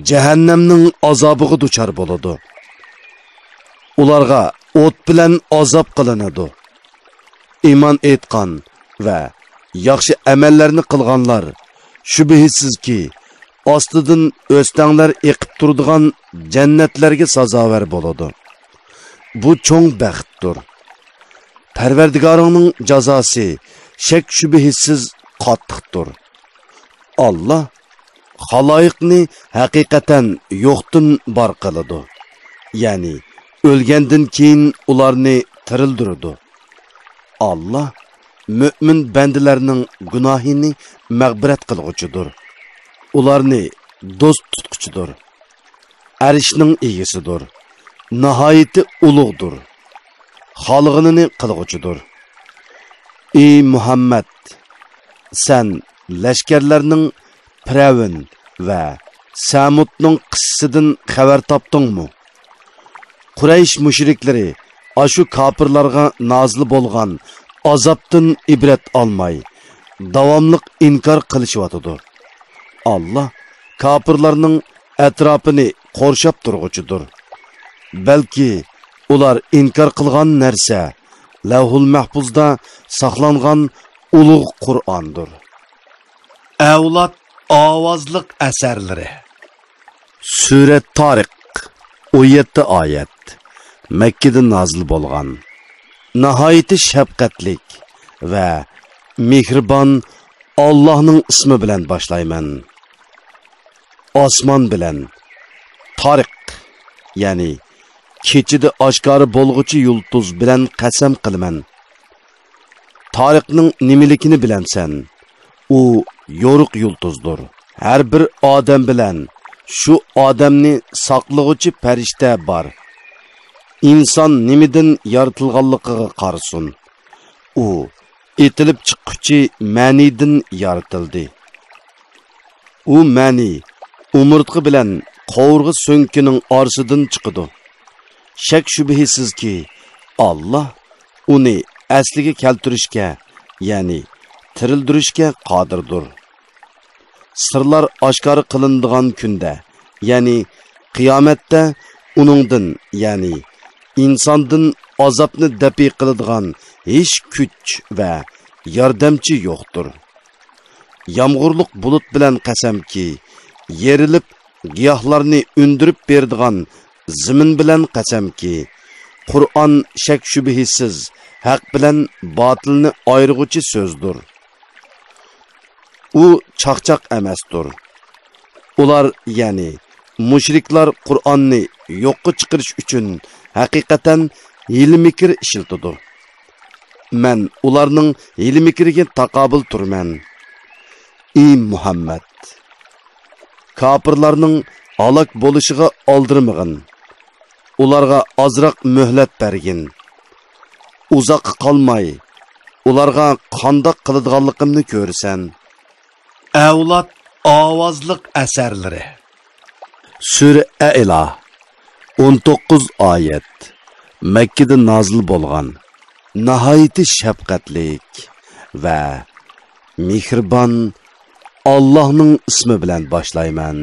جەھەننەمنىڭ ئازابىغا دۇچار بولىدۇ. ئۇلارغا ئوت بىلەن ئازاب قىلىنىدۇ. ئىمان ئېيتقان ۋە ياخشى ئەمەللەرنى قىلغانلار، شۈبھىسىزكى، ئاستىدىن ئۆستەڭلەر ئېقىپ تۇرىدىغان جەننەتلەرگە سازاۋەر بولىدۇ. بۇ چوڭ بەختتۇر. پەرۋەردىگارىڭنىڭ جازاسى شەك-شۈبھىسىز قاتتىقتۇر. ئاللاھ خالايىقنى ھەقىقەتەن يوقتىن بار قىلىدۇ، يەنى ئۆلگەندىن كېيىن ئۇلارنى تىرىلدۈرىدۇ. ئاللاھ مۆمىن بەندىلەرنىڭ گۇناھىنى مەغپىرەت قىلغۇچىدۇر. ئۇلارنى دوست تۇتقۇچىدۇر. ئەرشنىڭ ئىگىسىدۇر. ناھايىتى ئۇلۇغدۇر. خالىغىنىنى قىلغۇچىدۇر. ئى مۇھەممەد! سەن لەشكەرلەرنىڭ پىرئەۋن ۋە سەمۇدنىڭ قىسسىسىدىن خەۋەر تاپتىڭمۇ؟ قۇرەيش مۇشرىكلىرى ئاشۇ كاپىرلارغا نازىل بولغان ئازابتىن ئىبرەت ئالماي، داۋاملىق ئىنكار قىلىشىۋاتىدۇ. ئاللاھ كاپىرلارنىڭ ئەتراپىنى قورشاپ تۇرغۇچىدۇر. بەلكى ئۇلار ئىنكار قىلغان نەرسە لەۋھۇل مەھپۇزدا ساقلانغان ئۇلۇغ قۇرئاندۇر. ئەۋلاد ئاۋازلىق ئەسەرلىرى. سۈرە تارىق، ئون يەتتە ئايەت، مەككىدە نازىل بولغان. ناھايىتى شەپقەتلىك ۋە مېھرىبان ئاللاھنىڭ ئىسمى بىلەن باشلايمەن. ئاسمان بىلەن. تارىق، يەنى كېچىدە ئاشكارا بولغۇچى يۇلتۇز بىلەن قەسەم قىلىمەن. تارىقنىڭ نېمىلىكىنى بىلەمسەن؟ ئۇ يورۇق يۇلتۇزدۇر. ھەر بىر ئادەم بىلەن شۇ ئادەمنى ساقلىغۇچى پەرىشتە بار. ئىنسان نېمىدىن يارىتىلغانلىقىغا قارىسۇن. ئۇ ئېتىلىپ چىققۇچى مەنىدىن يارىتىلدى. ئۇ مەنى ئومۇرتقا بىلەن قوۋۇرغا سۆڭىكىنىڭ ئارىسىدىن چىقىدۇ. شەك-شۈبھىسىزكى، ئاللا ئۇنى ئەسلىگە كەلتۈرۈشكە، يەنى تىرىلدۈرۈشكە قادىردۇر. سىرلار ئاشكارا قىلىنىدىغان كۈندە، يەنى قىيامەتتە ئۇنىڭدىن، يەنى ئىنساندىن ئازابنى دەپئى قىلىدىغان ھېچ كۈچ ۋە ياردەمچى يوقتۇر. يامغۇرلۇق بۇلۇت بىلەن قەسەمكى، يېرىلىپ گىياھلارنى ئۈندۈرۈپ بېرىدىغان زېمىن بىلەن قەسەمكى، قۇرئان شەك-شۈبھىسىز ھەق بىلەن باتىلنى ئايرىغۇچى سۆزدۇر. ئۇ چاقچاق ئەمەستۇر. ئۇلار، يەنى مۇشرىكلار قۇرئاننى يوققا چىقىرىش ئۈچۈن ھەقىقەتەن ھىيلە-مىكىر ئىشلىتىدۇ. مەن ئۇلارنىڭ ھىيلە-مىكرىگە تاقابىل تۇرىمەن. ئى مۇھەممەد! كاپىرلارنىڭ ھالاك بولۇشىغا ئالدىرىمىغىن. ئۇلارغا ئازراق مۆھلەت بەرگىن. ئۇزاققا قالماي، ئۇلارغا قانداق قىلىدىغانلىقىمنى كۆرىسەن. ئەۋلاد ئاۋازلىق ئەسەرلىرى. سۈرە ئەئلا، ئون توققۇز ئايەت، مەككىدە نازىل بولغان. ناھايىتى شەپقەتلىك ۋە مېھرىبان ئاللاھنىڭ ئىسمى بىلەن باشلايمەن.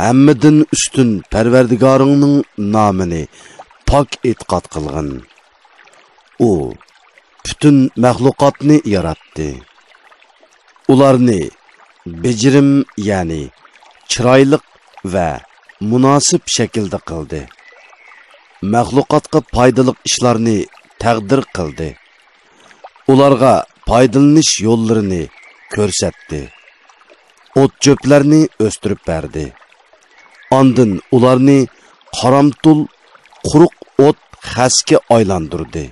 ھەممىدىن ئۈستۈن پەرۋەردىگارىڭنىڭ نامىنى پاك ئېتىقاد قىلغىن. ئۇ پۈتۈن مەخلۇقاتنى ياراتتى. ئۇلارنى بېجىرىم، يەنى چىرايلىق ۋە مۇناسىپ شەكىلدە قىلدى. مەخلۇقاتقا پايدىلىق ئىشلارنى تەقدىر قىلدى. ئۇلارغا پايدىلىنىش يوللىرىنى كۆرسەتتى. ئوت-چۆپلەرنى ئۆستۈرۈپ بەردى. ئاندىن ئۇلارنى قارامتۇل، قۇرۇق ئوت خەسكە ئايلاندۇردى.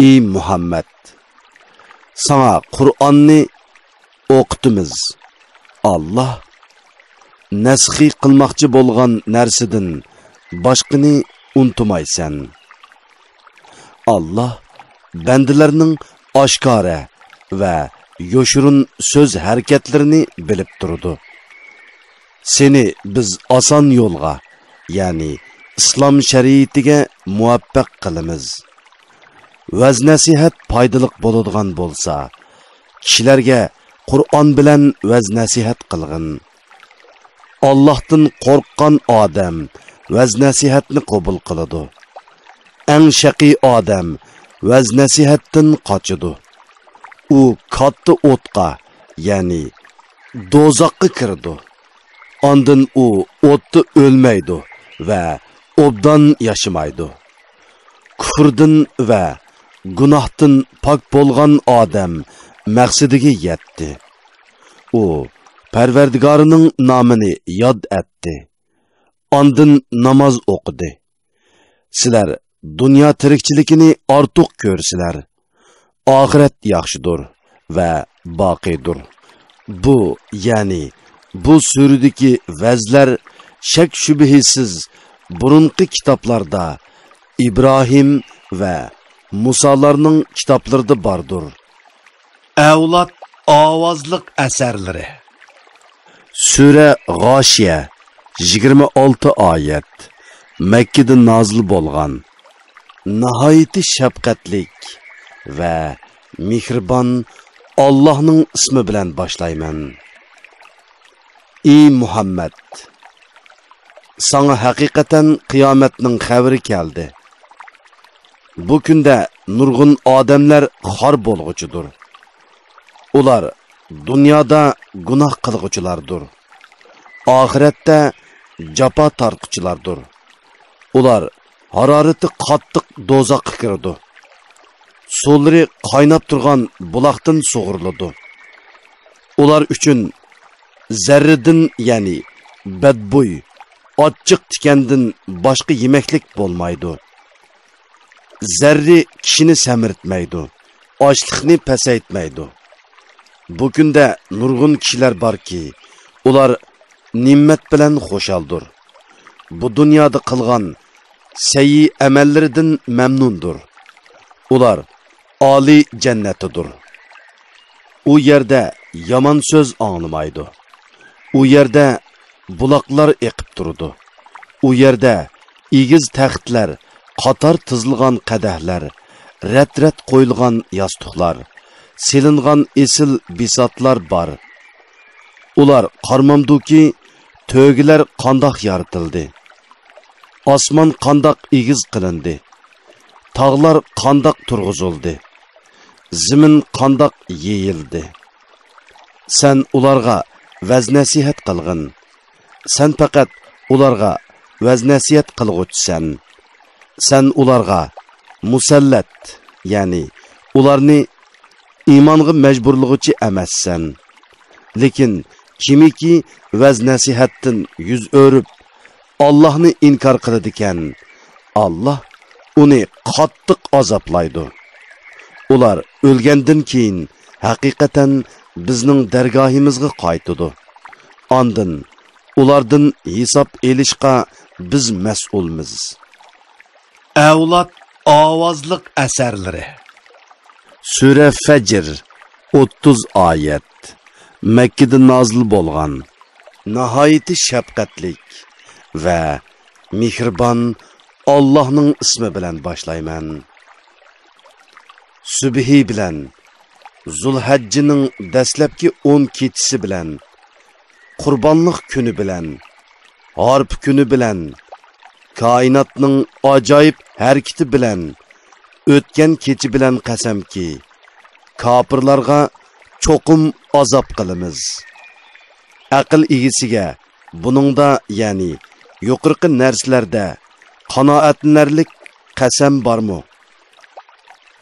ئى مۇھەممەد! ساڭا قۇرئاننى ئوقۇتىمىز. ئاللا نەسخى قىلماقچى بولغان نەرسىدىن باشقىنى ئۇنتۇمايسەن. ئاللا بەندىلەرنىڭ ئاشكارا ۋە يوشۇرۇن سۆز ھەرىكەتلىرىنى بىلىپ تۇرىدۇ. سېنى بىز ئاسان يولغا، يەنى ئىسلام شەرىئىتىگە مۇۋەپپەق قىلىمىز. ۋەز-نەسىھەت پايدىلىق بولىدىغان بولسا، كىشىلەرگە قۇرئان بىلەن ۋەز-نەسىھەت قىلغىن. ئاللاھتىن قورققان ئادەم ۋەز-نەسىھەتنى قوبۇل قىلىدۇ. ئەڭ شەقىي ئادەم ۋەز-نەسىھەتتىن قاچىدۇ. ئۇ كاتتا ئوتقا، يەنى دوزاخقا كىرىدۇ. ئاندىن ئۇ ئوتتا ئۆلمەيدۇ ۋە ئوبدان ياشىمايدۇ. كۇفرىدىن ۋە گۇناھتىن پاك بولغان ئادەم مەقسىتىگە يەتتى. ئۇ پەرۋەردىگارىنىڭ نامىنى ياد ئەتتى. ئاندىن ناماز ئوقۇدى. سىلەر دۇنيا تىرىكچىلىكىنى ئارتۇق كۆرىسىلەر. ئاخىرەت ياخشىدۇر ۋە باقىيدۇر. بۇ، يەنى بۇ سۈرىدىكى ۋەزلەر شەك-شۈبھىسىز بۇرۇنقى كىتابلاردا، ئىبراھىم ۋە مۇسالارنىڭ كىتابلىرىدا باردۇر. ئەۋلاد ئاۋازلىق ئەسەرلىرى. سۈرە غاشىيە، يىگىرمە ئالتە ئايەت، مەككىدە نازىل بولغان. ناھايىتى شەپقەتلىك ۋە مېھرىبان ئاللاھنىڭ ئىسمى بىلەن باشلايمەن. ئى مۇھەممەد! ساڭا ھەقىقەتەن قىيامەتنىڭ خەۋىرى كەلدى. بۇ كۈندە نۇرغۇن ئادەملەر خار بولغۇچىدۇر. ئۇلار دۇنيادا گۇناھ قىلغۇچىلاردۇر. ئاخىرەتتە جاپا تارتقۇچىلاردۇر. ئۇلار ھارارىتى قاتتىق دوزاخقا كىرىدۇ. سۇلىرى قايناپ تۇرغان بۇلاقتىن سۇغۇرۇلىدۇ. ئۇلار ئۈچۈن زەررىدىن، يەنى بەدبۇي، ئاچچىق تىكەندىن باشقا يېمەكلىك بولمايدۇ. زەررى كىشىنى سەمرىتمەيدۇ، ئاچلىقنى پەسەيتمەيدۇ. بۇ كۈندە نۇرغۇن كىشىلەر باركى، ئۇلار نېمەت بىلەن خۇشالدۇر. بۇ دۇنيادا قىلغان سەيئى ئەمەللىرىدىن مەمنۇندۇر. ئۇلار ئالىي جەننەتتىدۇر. ئۇ يەردە يامان سۆز ئاڭلىمايدۇ. ئۇ يەردە بۇلاقلار ئېقىپ تۇرىدۇ. ئۇ يەردە ئېگىز تەختلەر، قاتار تىزىلغان قەدەھلەر، رەت-رەت قويۇلغان ياستۇقلار، سېلىنغان ئېسىل بىساتلار بار. ئۇلار قارىمامدۇكى، تۆگىلەر قانداق يارىتىلدى؟ ئاسمان قانداق ئېگىز قىلىندى؟ تاغلار قانداق تۇرغۇزۇلدى؟ زېمىن قانداق يېيىلدى؟ سەن ئۇلارغا ۋەز-نەسىھەت قىلغىن. سەن پەقەت ئۇلارغا ۋەز-نەسىھەت قىلغۇچىسەن. سەن ئۇلارغا مۇسەللەت، يەنى ئۇلارنى ئىمانغا مەجبۇرلىغۇچى ئەمەسسەن. لېكىن كىمكى ۋەز-نەسىھەتتىن يۈز ئۆرۈپ، ئاللاھنى ئىنكار قىلىدىكەن، ئاللاھ ئۇنى قاتتىق ئازابلايدۇ. ئۇلار ئۆلگەندىن كېيىن ھەقىقەتەن بىزنىڭ دەرگاھىمىزغا قايتىدۇ. ئاندىن ئۇلاردىن ھېساب ئېلىشقا بىز مەسئۇلمىز. ئەۋلاد ئاۋازلىق ئەسەرلىرى. سۈرە فەجر، ئوتتۇز ئايەت. مەككىدە نازىل بولغان. ناھايىتى شەپقەتلىك ۋە مېھرىبان ئاللاھنىڭ ئىسمى بىلەن باشلايمەن. سۈبھى بىلەن، زۇلھەججىنىڭ دەسلەپكى ئون كېچىسى بىلەن، قۇربانلىق كۈنى بىلەن، ھارپا كۈنى بىلەن، كائىناتنىڭ ئاجايىپ ھەرىكىتى بىلەن، ئۆتكەن كېچە بىلەن قەسەمكى، كاپىرلارغا چوقۇم ئازاب قىلىمىز. ئەقىل ئىگىسىگە بۇنىڭدا، يەنى يۇقىرىقى نەرسىلەردە قانائەتلىنەرلىك قەسەم بارمۇ؟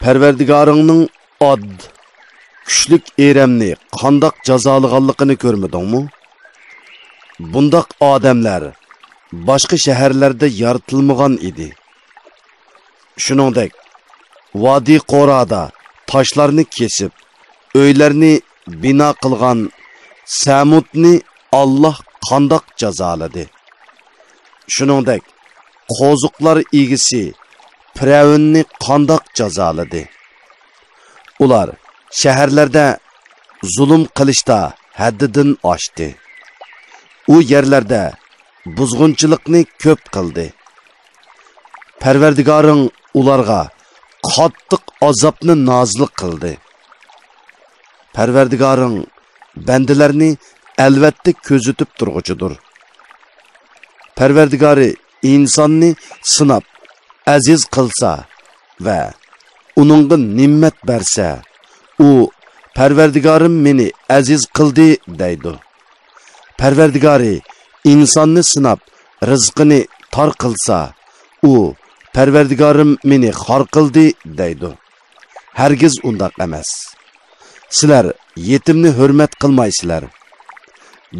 پەرۋەردىگارىڭنىڭ ئاد، كۈچلۈك ئېرەمنى قانداق جازالىغانلىقىنى كۆرمىدىڭمۇ؟ بۇنداق ئادەملەر باشقا شەھەرلەردە يارىتىلمىغان ئىدى. شۇنىڭدەك، ۋادى قورادا تاشلارنى كېسىپ، ئۆيلەرنى بىنا قىلغان سەمۇدنى ئاللاھ قانداق جازالىدى؟ شۇنىڭدەك، قوزۇقلار ئىگىسى پىرئەۋننى قانداق جازالىدى؟ ئۇلار شەھەرلەردە زۇلۇم قىلىشتا ھەددىدىن ئاشتى. ئۇ يەرلەردە بۇزغۇنچىلىقنى كۆپ قىلدى. پەرۋەردىگارىڭ ئۇلارغا قاتتىق ئازابنى نازىل قىلدى. پەرۋەردىگارىڭ بەندىلەرنى ئەلۋەتتە كۆزىتىپ تۇرغۇچىدۇر. پەرۋەردىگارى ئىنساننى سىناپ، ئەزىز قىلسا ۋە ئۇنىڭغا نېمەت بەرسە، ئۇ، «پەرۋەردىگارىم مېنى ئەزىز قىلدى» دەيدۇ. پەرۋەردىگارى ئىنساننى سىناپ، رىزقىنى تار قىلسا، ئۇ، «پەرۋەردىگارىم مېنى خار قىلدى» دەيدۇ. ھەرگىز ئۇنداق ئەمەس. سىلەر يېتىمنى ھۆرمەت قىلمايسىلەر.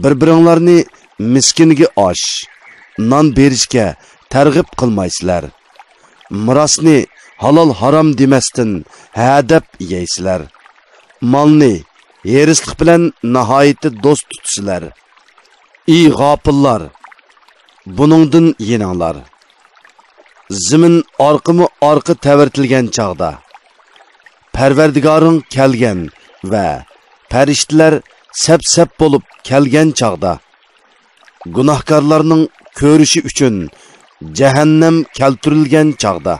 بىر-بىرىڭلارنى مىسكىنگە ئاش، نان بېرىشكە تەرغىب قىلمايسىلەر. مىراسنى ھالال-ھارام دېمەستىن ھە دەپ يەيسىلەر. مالنى ھېرىسلىق بىلەن ناھايىتى دوست تۇتىسىلەر. ئى غاپىللار! بۇنىڭدىن يېنىڭلار. زېمىن ئارقىمۇ ئارقا تەۋرىتىلگەن چاغدا، پەرۋەردىگارىڭ كەلگەن ۋە پەرىشتىلەر سەپ-سەپ بولۇپ كەلگەن چاغدا، گۇناھكارلارنىڭ كۆرۈشى ئۈچۈن جەھەننەم كەلتۈرۈلگەن چاغدا،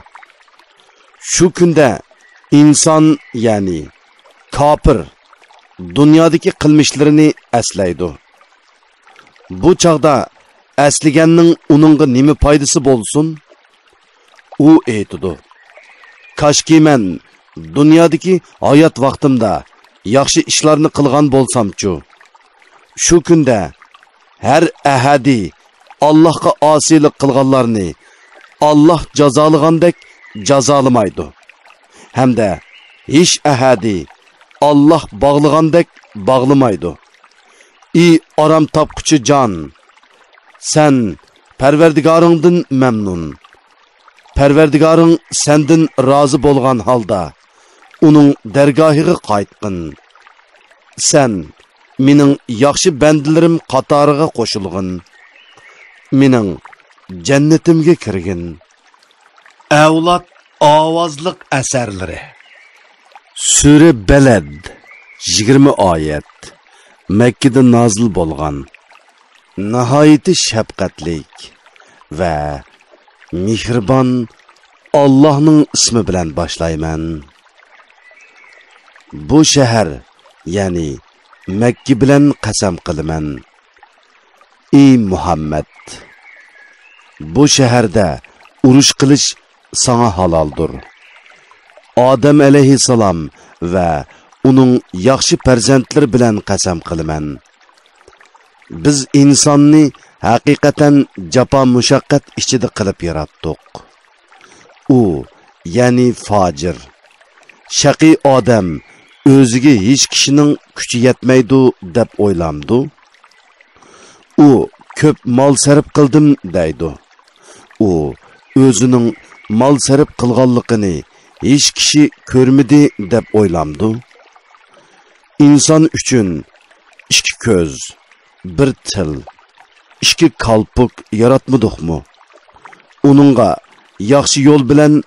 شۇ كۈندە ئىنسان، يەنى كاپىر، دۇنيادىكى قىلمىشلىرىنى ئەسلەيدۇ. بۇ چاغدا ئەسلىگەننىڭ ئۇنىڭغا نېمە پايدىسى بولسۇن؟ ئۇ ئېيتىدۇ، «كاشكى مەن دۇنيادىكى ھايات ۋاقتىمدا ياخشى ئىشلارنى قىلغان بولسامچۇ! شۇ كۈندە ھەر ئەھەدى ئاللاھقا ئاسىيلىق قىلغانلارنى ئاللاھ جازالىغاندەك جازالىمايدۇ ھەمدە ھېچ ئەھەدى ئاللاھ باغلىغاندەك باغلىمايدۇ. ئى ئارام تاپقۇچى جان! سەن پەرۋەردىگارىڭدىن مەمنۇن. پەرۋەردىگارىڭ سەندىن رازى بولغان ھالدا ئۇنىڭ دەرگاھىغا قايتقىن. سەن مېنىڭ ياخشى بەندىلىرىم قاتارىغا قوشۇلغىن. مېنىڭ جەننىتىمگە كىرگىن. ئەۋلاد ئاۋازلىق ئەسەرلىرى. سۈرە بەلەد، يىگىرمە ئايەت. مەككىدە نازىل بولغان. ناھايىتى شەپقەتلىك ۋە مېھرىبان ئاللاھنىڭ ئىسمى بىلەن باشلايمەن. بۇ شەھەر، يەنى مەككە بىلەن قەسەم قىلىمەن. ئى مۇھەممەد! بۇ شەھەردە ئۇرۇش قىلىش ساڭا ھالالدۇر. ئادەم ئەلەيھىسسالام ۋە ئۇنىڭ ياخشى پەرزەنتلىرى بىلەن قەسەم قىلىمەن. بىز ئىنساننى ھەقىقەتەن جاپا-مۇشەققەت ئىچىدە قىلىپ ياراتتۇق. ئۇ، يەنى فاجىر، شەقىي ئادەم ئۆزىگە ھېچ كىشىنىڭ كۈچى يەتمەيدۇ دەپ ئويلامدۇ؟ ئۇ كۆپ مال سەرپ قىلدىم دەيدۇ. ئۇ ئۆزىنىڭ مال سەرپ قىلغانلىقىنى ھېچ كىشى كۆرمىدى دەپ ئويلامدۇ؟ ئىنسان ئۈچۈن ئىككى كۆز، بىر تىل، ئىككى كالپۇك ياراتمىدۇقمۇ؟ ئۇنىڭغا ياخشى يول بىلەن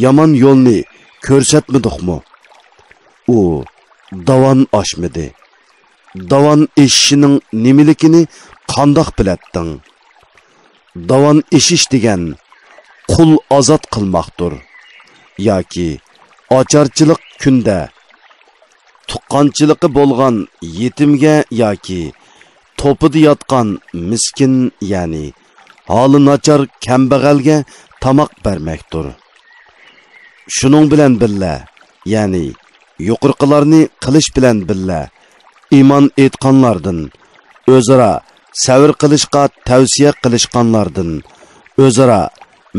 يامان يولنى كۆرسەتمىدۇقمۇ؟ ئۇ داۋان ئاشمىدى. داۋان ئېشىشنىڭ نېمىلىكىنى قانداق بىلەتتىڭ؟ داۋان ئېشىش دېگەن قۇل ئازاد قىلماقتۇر ياكى ئاچارچىلىق كۈندە تۇغقانچىلىقى بولغان يېتىمگە ياكى توپىدا ياتقان مىسكىن، يەنى ھالى ناچار كەمبەغەلگە تاماق بەرمەكتۇر. شۇنىڭ بىلەن بىللە، يەنى يۇقىرىقىلارنى قىلىش بىلەن بىللە، ئىمان ئېيتقانلاردىن، ئۆزئارا سەۋر قىلىشقا تەۋسىيە قىلىشقانلاردىن، ئۆزئارا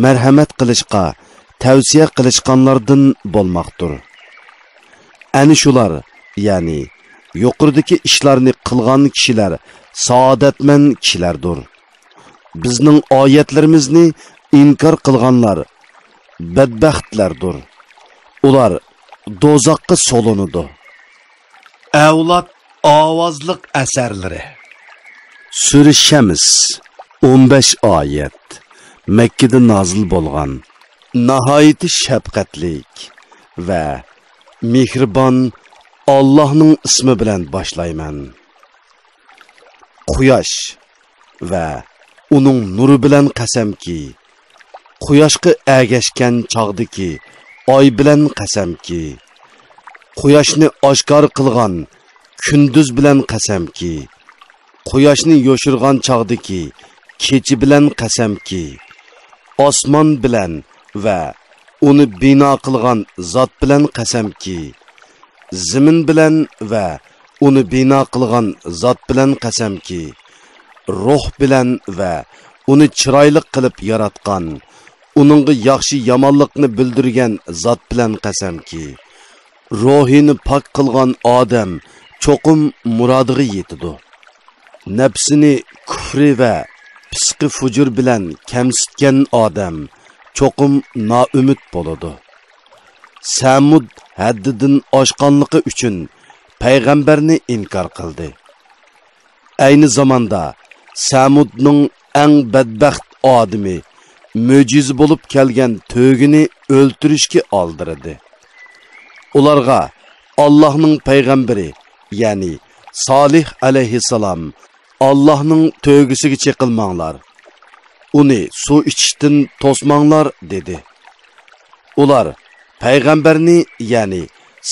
مەرھەمەت قىلىشقا تەۋسىيە قىلىشقانلاردىن بولماقتۇر. ئەنە شۇلار، يەنى يۇقىرىدىكى ئىشلارنى قىلغان كىشىلەر سائادەتمەن كىشىلەردۇر. بىزنىڭ ئايەتلىرىمىزنى ئىنكار قىلغانلار بەدبەختلەردۇر. ئۇلار دوزاخقا سولىنىدۇ. ئەۋلاد ئاۋازلىق ئەسەرلىرى. سۈرە شەمس، ئون بەش ئايەت. مەككىدە نازىل بولغان. ناھايىتى شەپقەتلىك ۋە مېھرىبان ئاللاھنىڭ ئىسمى بىلەن باشلايمەن. قۇياش ۋە ئۇنىڭ نۇرى بىلەن قەسەمكى، قۇياشقا ئەگەشكەن چاغدىكى ئاي بىلەن قەسەمكى، قۇياشنى ئاشكارا قىلغان كۈندۈز بىلەن قەسەمكى، قۇياشنى يوشۇرغان چاغدىكى كېچە بىلەن قەسەمكى، ئاسمان بىلەن ۋە ئۇنى بىنا قىلغان زات بىلەن قەسەمكى، زېمىن بىلەن ۋە ئۇنى بىنا قىلغان زات بىلەن قەسەمكى، روھ بىلەن ۋە ئۇنى چىرايلىق قىلىپ ياراتقان، ئۇنىڭغا ياخشى-يامانلىقنى بىلدۈرگەن زات بىلەن قەسەمكى، روھىنى پاك قىلغان ئادەم چوقۇم مۇرادىغا يېتىدۇ. نەپسىنى كۇفرى ۋە پىسقى-فۇجۇر بىلەن كەمسىتكەن ئادەم چوقۇم نائۈمىد بولىدۇ. سەمۇد ھەددىدىن ئاشقانلىقى ئۈچۈن پەيغەمبەرنى ئىنكار قىلدى. ئەينى زاماندا سەمۇدنىڭ ئەڭ بەدبەخت ئادىمى مۆجىزە بولۇپ كەلگەن تۆگىنى ئۆلتۈرۈشكە ئالدىرىدى. ئۇلارغا ئاللاھنىڭ پەيغەمبىرى، يەنى سالىھ ئەلەيھىسسالام، ئاللاھنىڭ تۆگىسىگە چېقىلماڭلار، ئۇنى سۇ ئىچىشتىن توسماڭلار، دېدى. ئۇلار پەيغەمبەرنى، يەنى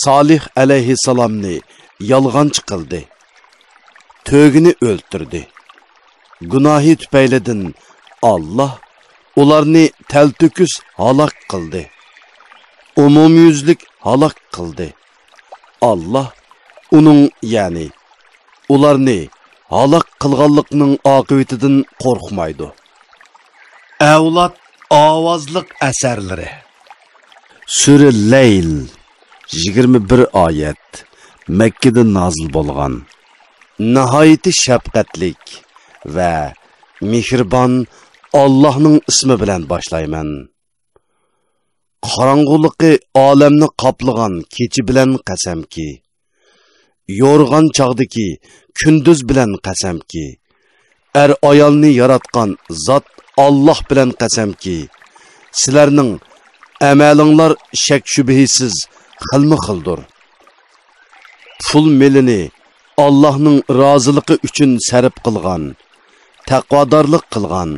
سالىھ ئەلەيھىسسالامنى يالغانچى قىلدى. تۆگىنى ئۆلتۈردى. گۇناھى تۈپەيلىدىن ئاللاھ ئۇلارنى تەلتۆكۈس ھالاك قىلدى. ئومۇميۈزلۈك ھالاك قىلدى. ئاللاھ ئۇنىڭ، يەنى ئۇلارنى ھالاك قىلغانلىقنىڭ ئاقىۋىتىدىن قورقمايدۇ. ئەۋلاد ئاۋازلىق ئەسەرلىرى. سۈرە لەيل، يىگىرمە بىر ئايەت، مەككىدە نازىل بولغان. ناھايىتى شەپقەتلىك ۋە مېھرىبان ئاللاھنىڭ ئىسمى بىلەن باشلايمەن. قاراڭغۇلۇقى ئالەمنى قاپلىغان كېچە بىلەن قەسەمكى، يورغان چاغدىكى كۈندۈز بىلەن قەسەمكى، ئەر-ئايالنى ياراتقان زات ئاللاھ بىلەن قەسەمكى، سىلەرنىڭ ئەمەلىڭلار شەك-شۈبھىسىز خىلمۇ خىلدۇر. پۇل مېلىنى ئاللاھنىڭ رازىلىقى ئۈچۈن سەرپ قىلغان، تەقۋادارلىق قىلغان،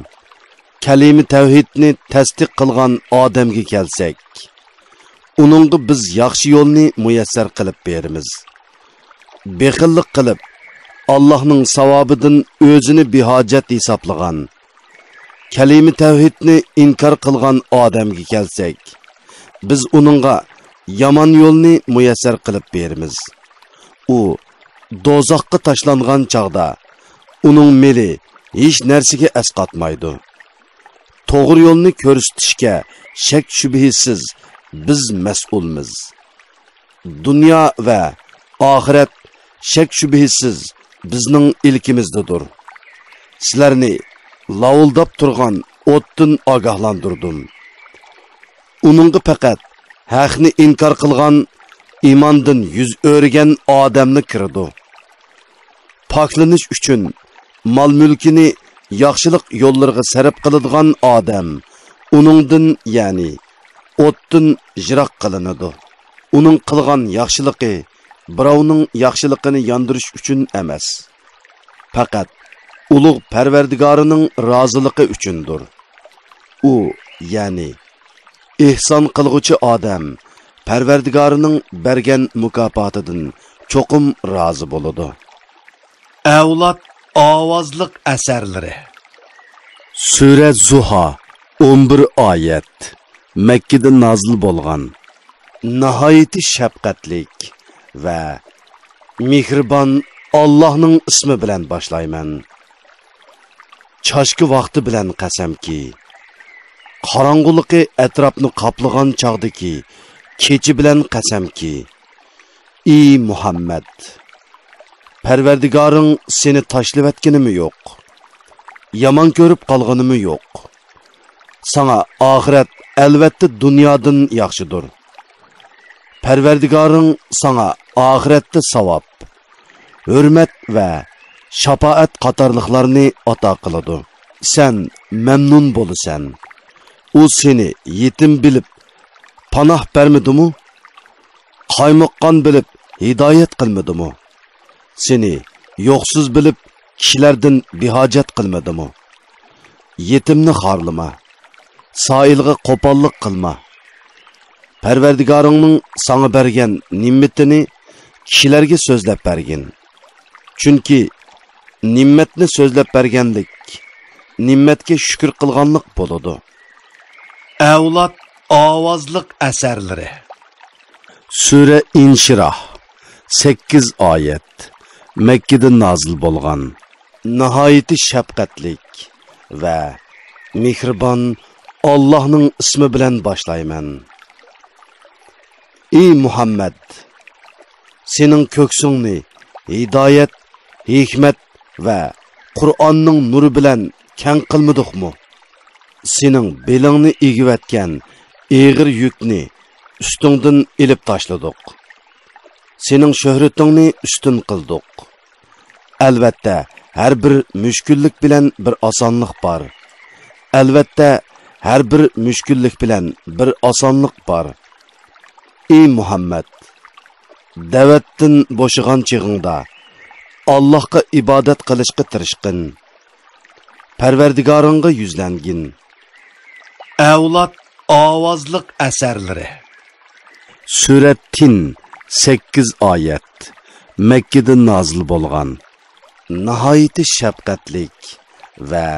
كەلىمە تەۋھىدنى تەستىق قىلغان ئادەمگە كەلسەك، ئۇنىڭغا بىز ياخشى يولنى مۇيەسسەر قىلىپ بېرىمىز. بېخىللىق قىلىپ، ئاللاھنىڭ ساۋابىدىن ئۆزىنى بىھاجەت ھېسابلىغان، كەلىمە تەۋھىدنى ئىنكار قىلغان ئادەمگە كەلسەك، بىز ئۇنىڭغا يامان يولنى مۇيەسسەر قىلىپ بېرىمىز. ئۇ دوزاخقا تاشلانغان چاغدا ئۇنىڭ مېلى ھېچ نەرسىگە ئەسقاتمايدۇ. توغرا يولنى كۆرسىتىشكە شەك-شۈبھىسىز بىز مەسئۇلمىز. دۇنيا ۋە ئاخىرەت شەك-شۈبھىسىز بىزنىڭ ئىلكىمىزدىدۇر. سىلەرنى لاۋۇلداپ تۇرغان ئوتتىن ئاگاھلاندۇردۇم. ئۇنىڭغا پەقەت ھەقنى ئىنكار قىلغان، ئىماندىن يۈز ئۆرۈگەن ئادەملا كىرىدۇ. پاكلىنىش ئۈچۈن مال-مۈلكىنى ياخشىلىق يوللىرىغا سەرپ قىلىدىغان ئادەم ئۇنىڭدىن، يەنى ئوتتىن يىراق قىلىنىدۇ. ئۇنىڭ قىلغان ياخشىلىقى بىراۋنىڭ ياخشىلىقىنى ياندۇرۇش ئۈچۈن ئەمەس، پەقەت ئۇلۇغ پەرۋەردىگارىنىڭ رازىلىقى ئۈچۈندۇر. ئۇ، يەنى ئېھسان قىلغۇچى ئادەم پەرۋەردىگارىنىڭ بەرگەن مۇكاپاتىدىن چوقۇم رازى بولىدۇ. ئەۋلاد ئاۋازلىق ئەسەرلىرى. سۈرە زۇھا، ئون بىر ئايەت. مەككىدە نازىل بولغان. ناھايىتى شەپقەتلىك ۋە مېھرىبان ئاللاھنىڭ ئىسمى بىلەن باشلايمەن. چاشكا ۋاقتى بىلەن قەسەمكى، قاراڭغۇلۇقى ئەتراپنى قاپلىغان چاغدىكى كېچە بىلەن قەسەمكى، ئى مۇھەممەد! پەرۋەردىگارىڭ سېنى تاشلىۋەتكىنىمۇ يوق، يامان كۆرۈپ قالغىنىمۇ يوق. ساڭا ئاخىرەت ئەلۋەتتە دۇنيادىن ياخشىدۇر. پەرۋەردىگارىڭ ساڭا ئاخىرەتتە ساۋاب، ھۆرمەت ۋە شاپائەت قاتارلىقلارنى ئاتا قىلىدۇ. سەن مەمنۇن بولىسەن. ئۇ سېنى يېتىم بىلىپ پاناھ بەرمىدىمۇ؟ قايمۇققان بىلىپ ھىدايەت قىلمىدىمۇ؟ سېنى يوقسۇز بىلىپ كىشىلەردىن بىھاجەت قىلمىدىمۇ؟ يېتىمنى خارلىما، سائىلغا قوپاللىق قىلما. پەرۋەردىگارىڭنىڭ ساڭا بەرگەن نېمىتىنى كىشىلەرگە سۆزلەپ بەرگىن. چۈنكى نېمەتنى سۆزلەپ بەرگەنلىك نېمەتكە شۈكۈر قىلغانلىق بولىدۇ. ئەۋلاد ئاۋازلىق ئەسەرلىرى. سۈرە ئىنشىراھ، سەككىز ئايەت. مەككىدە نازىل بولغان. ناھايىتى شەپقەتلىك ۋە مېھرىبان ئاللاھنىڭ ئىسمى بىلەن باشلايمەن. ئى مۇھەممەد! سېنىڭ كۆكسۈڭنى ھىدايەت، ھېكمەت ۋە قۇرئاننىڭ نۇرى بىلەن كەڭ قىلمىدۇقمۇ؟ سېنىڭ بېلىڭنى ئېگىۋەتكەن ئېغىر يۈكنى ئۈستۈڭدىن ئېلىپ تاشلىدۇق. سېنىڭ شۆھرىتىڭنى ئۈستۈن قىلدۇق. ئەلۋەتتە، ھەر بىر مۈشكۈللۈك بىلەن بىر ئاسانلىق بار. ئەلۋەتتە، ھەر بىر مۈشكۈللۈك بىلەن بىر ئاسانلىق بار. ئى مۇھەممەد! دەۋەتتىن بوشىغان چېغىڭدا، ئاللاھقا ئىبادەت قىلىشقا تىرىشقىن. پەرۋەردىگارىڭغا يۈزلەنگىن. ئەۋلاد ئاۋازلىق ئەسەرلىرى. سۈرە تىن، سەككىز ئايەت. مەككىدە نازىل بولغان. ناھايىتى شەپقەتلىك ۋە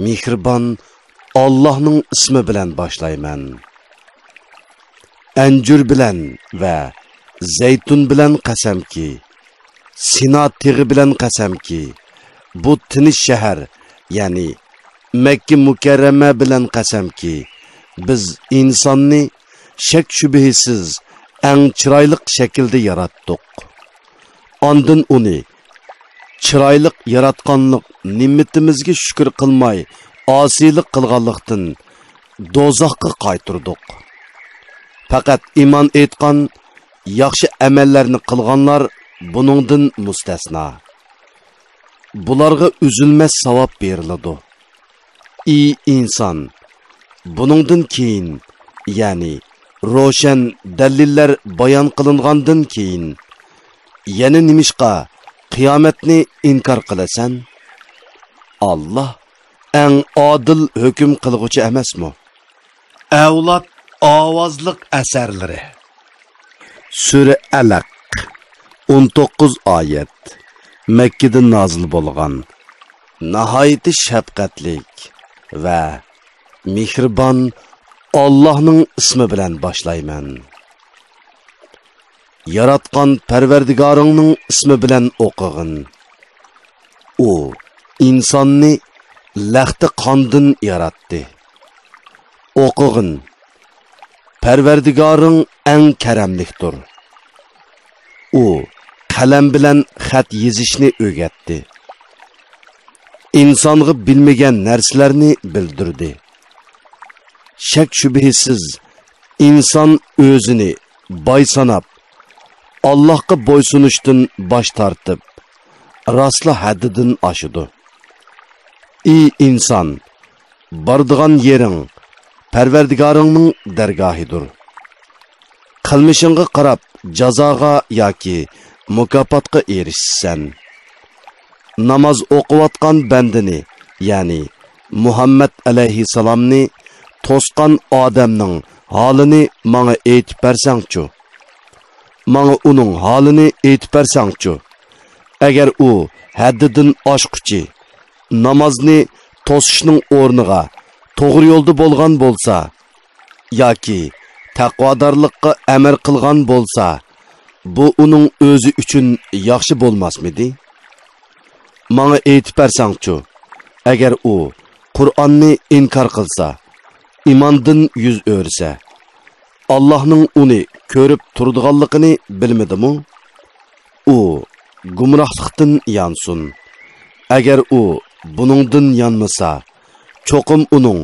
مېھرىبان ئاللاھنىڭ ئىسمى بىلەن باشلايمەن. ئەنجۈر بىلەن ۋە زەيتۇن بىلەن قەسەمكى، سىنا تېغى بىلەن قەسەمكى، بۇ تىنچ شەھەر، يەنى مەككە مۇكەررەمە بىلەن قەسەمكى، بىز ئىنساننى شەك-شۈبھىسىز ئەڭ چىرايلىق شەكىلدە ياراتتۇق. ئاندىن ئۇنى چىرايلىق ياراتقانلىق نېمىتىمىزگە شۈكۈر قىلماي، ئاسىيلىق قىلغانلىقتىن دوزاخقا قايتۇردۇق. پەقەت ئىمان ئېيتقان، ياخشى ئەمەللەرنى قىلغانلار بۇنىڭدىن مۇستەسنا. بۇلارغا ئۈزۈلمەس ساۋاب بېرىلىدۇ. ئى ئىنسان! بۇنىڭدىن كېيىن، يەنى روشەن دەلىللەر بايان قىلىنغاندىن كېيىن، يەنە نېمىشقا قىيامەتنى ئىنكار قىلىسەن؟ ئاللاھ ئەڭ ئادىل ھۆكۈم قىلغۇچى ئەمەسمۇ؟ ئەۋلاد ئاۋازلىق ئەسەرلىرى. سۈرە ئەلەق، ئون توققۇز ئايەت. مەككىدە نازىل بولغان. ناھايىتى شەپقەتلىك ۋە مېھرىبان ئاللاھنىڭ ئىسمى بىلەن باشلايمەن. ياراتقان پەرۋەردىگارىڭنىڭ ئىسمى بىلەن ئوقۇغىن. ئۇ ئىنساننى لەختە قاندىن ياراتتى. ئوقۇغىن. پەرۋەردىگارىڭ ئەڭ كەرەملىكتۇر. ئۇ قەلەم بىلەن خەت يېزىشنى ئۆگەتتى. ئىنسانغا بىلمىگەن نەرسىلەرنى بىلدۈردى. شەك-شۈبھىسىز، ئىنسان ئۆزىنى باي ساناپ، ئاللاھقا بويسۇنۇشتىن باش تارتىپ، راستلا ھەددىدىن ئاشىدۇ. ئى ئىنسان! بارىدىغان يېرىڭ پەرۋەردىگارىڭنىڭ دەرگاھىدۇر. قىلمىشىڭغا قاراپ جازاغا ياكى مۇكاپاتقا ئېرىشىسەن. ناماز ئوقۇۋاتقان بەندىنى، يەنى مۇھەممەد ئەلەيھىسسالامنى توسقان ئادەمنىڭ ھالىنى ماڭا ئېيتىپ بەرسەڭچۇ؟ ماڭا ئۇنىڭ ھالىنى ئېيتىپ بەرسەڭچۇ؟ ئەگەر ئۇ ھەددىدىن ئاشقۇچى، نامازنى توسۇشنىڭ ئورنىغا توغرا يولدا بولغان بولسا، ياكى تەقۋادارلىققا ئەمەر قىلغان بولسا، بۇ ئۇنىڭ ئۆزى ئۈچۈن ياخشى بولماسمىدى؟ ماڭا ئېيتىپ بەرسەڭچۇ، ئەگەر ئۇ قۇرئاننى ئىنكار قىلسا، ئىماندىن يۈز ئۆرۈسە، ئاللاھنىڭ ئۇنى كۆرۈپ تۇرىدىغانلىقىنى بىلمىدىمۇ؟ ئۇ گۇمراھلىقتىن يانسۇن. ئەگەر ئۇ بۇنىڭدىن يانمىسا، چوقۇم ئۇنىڭ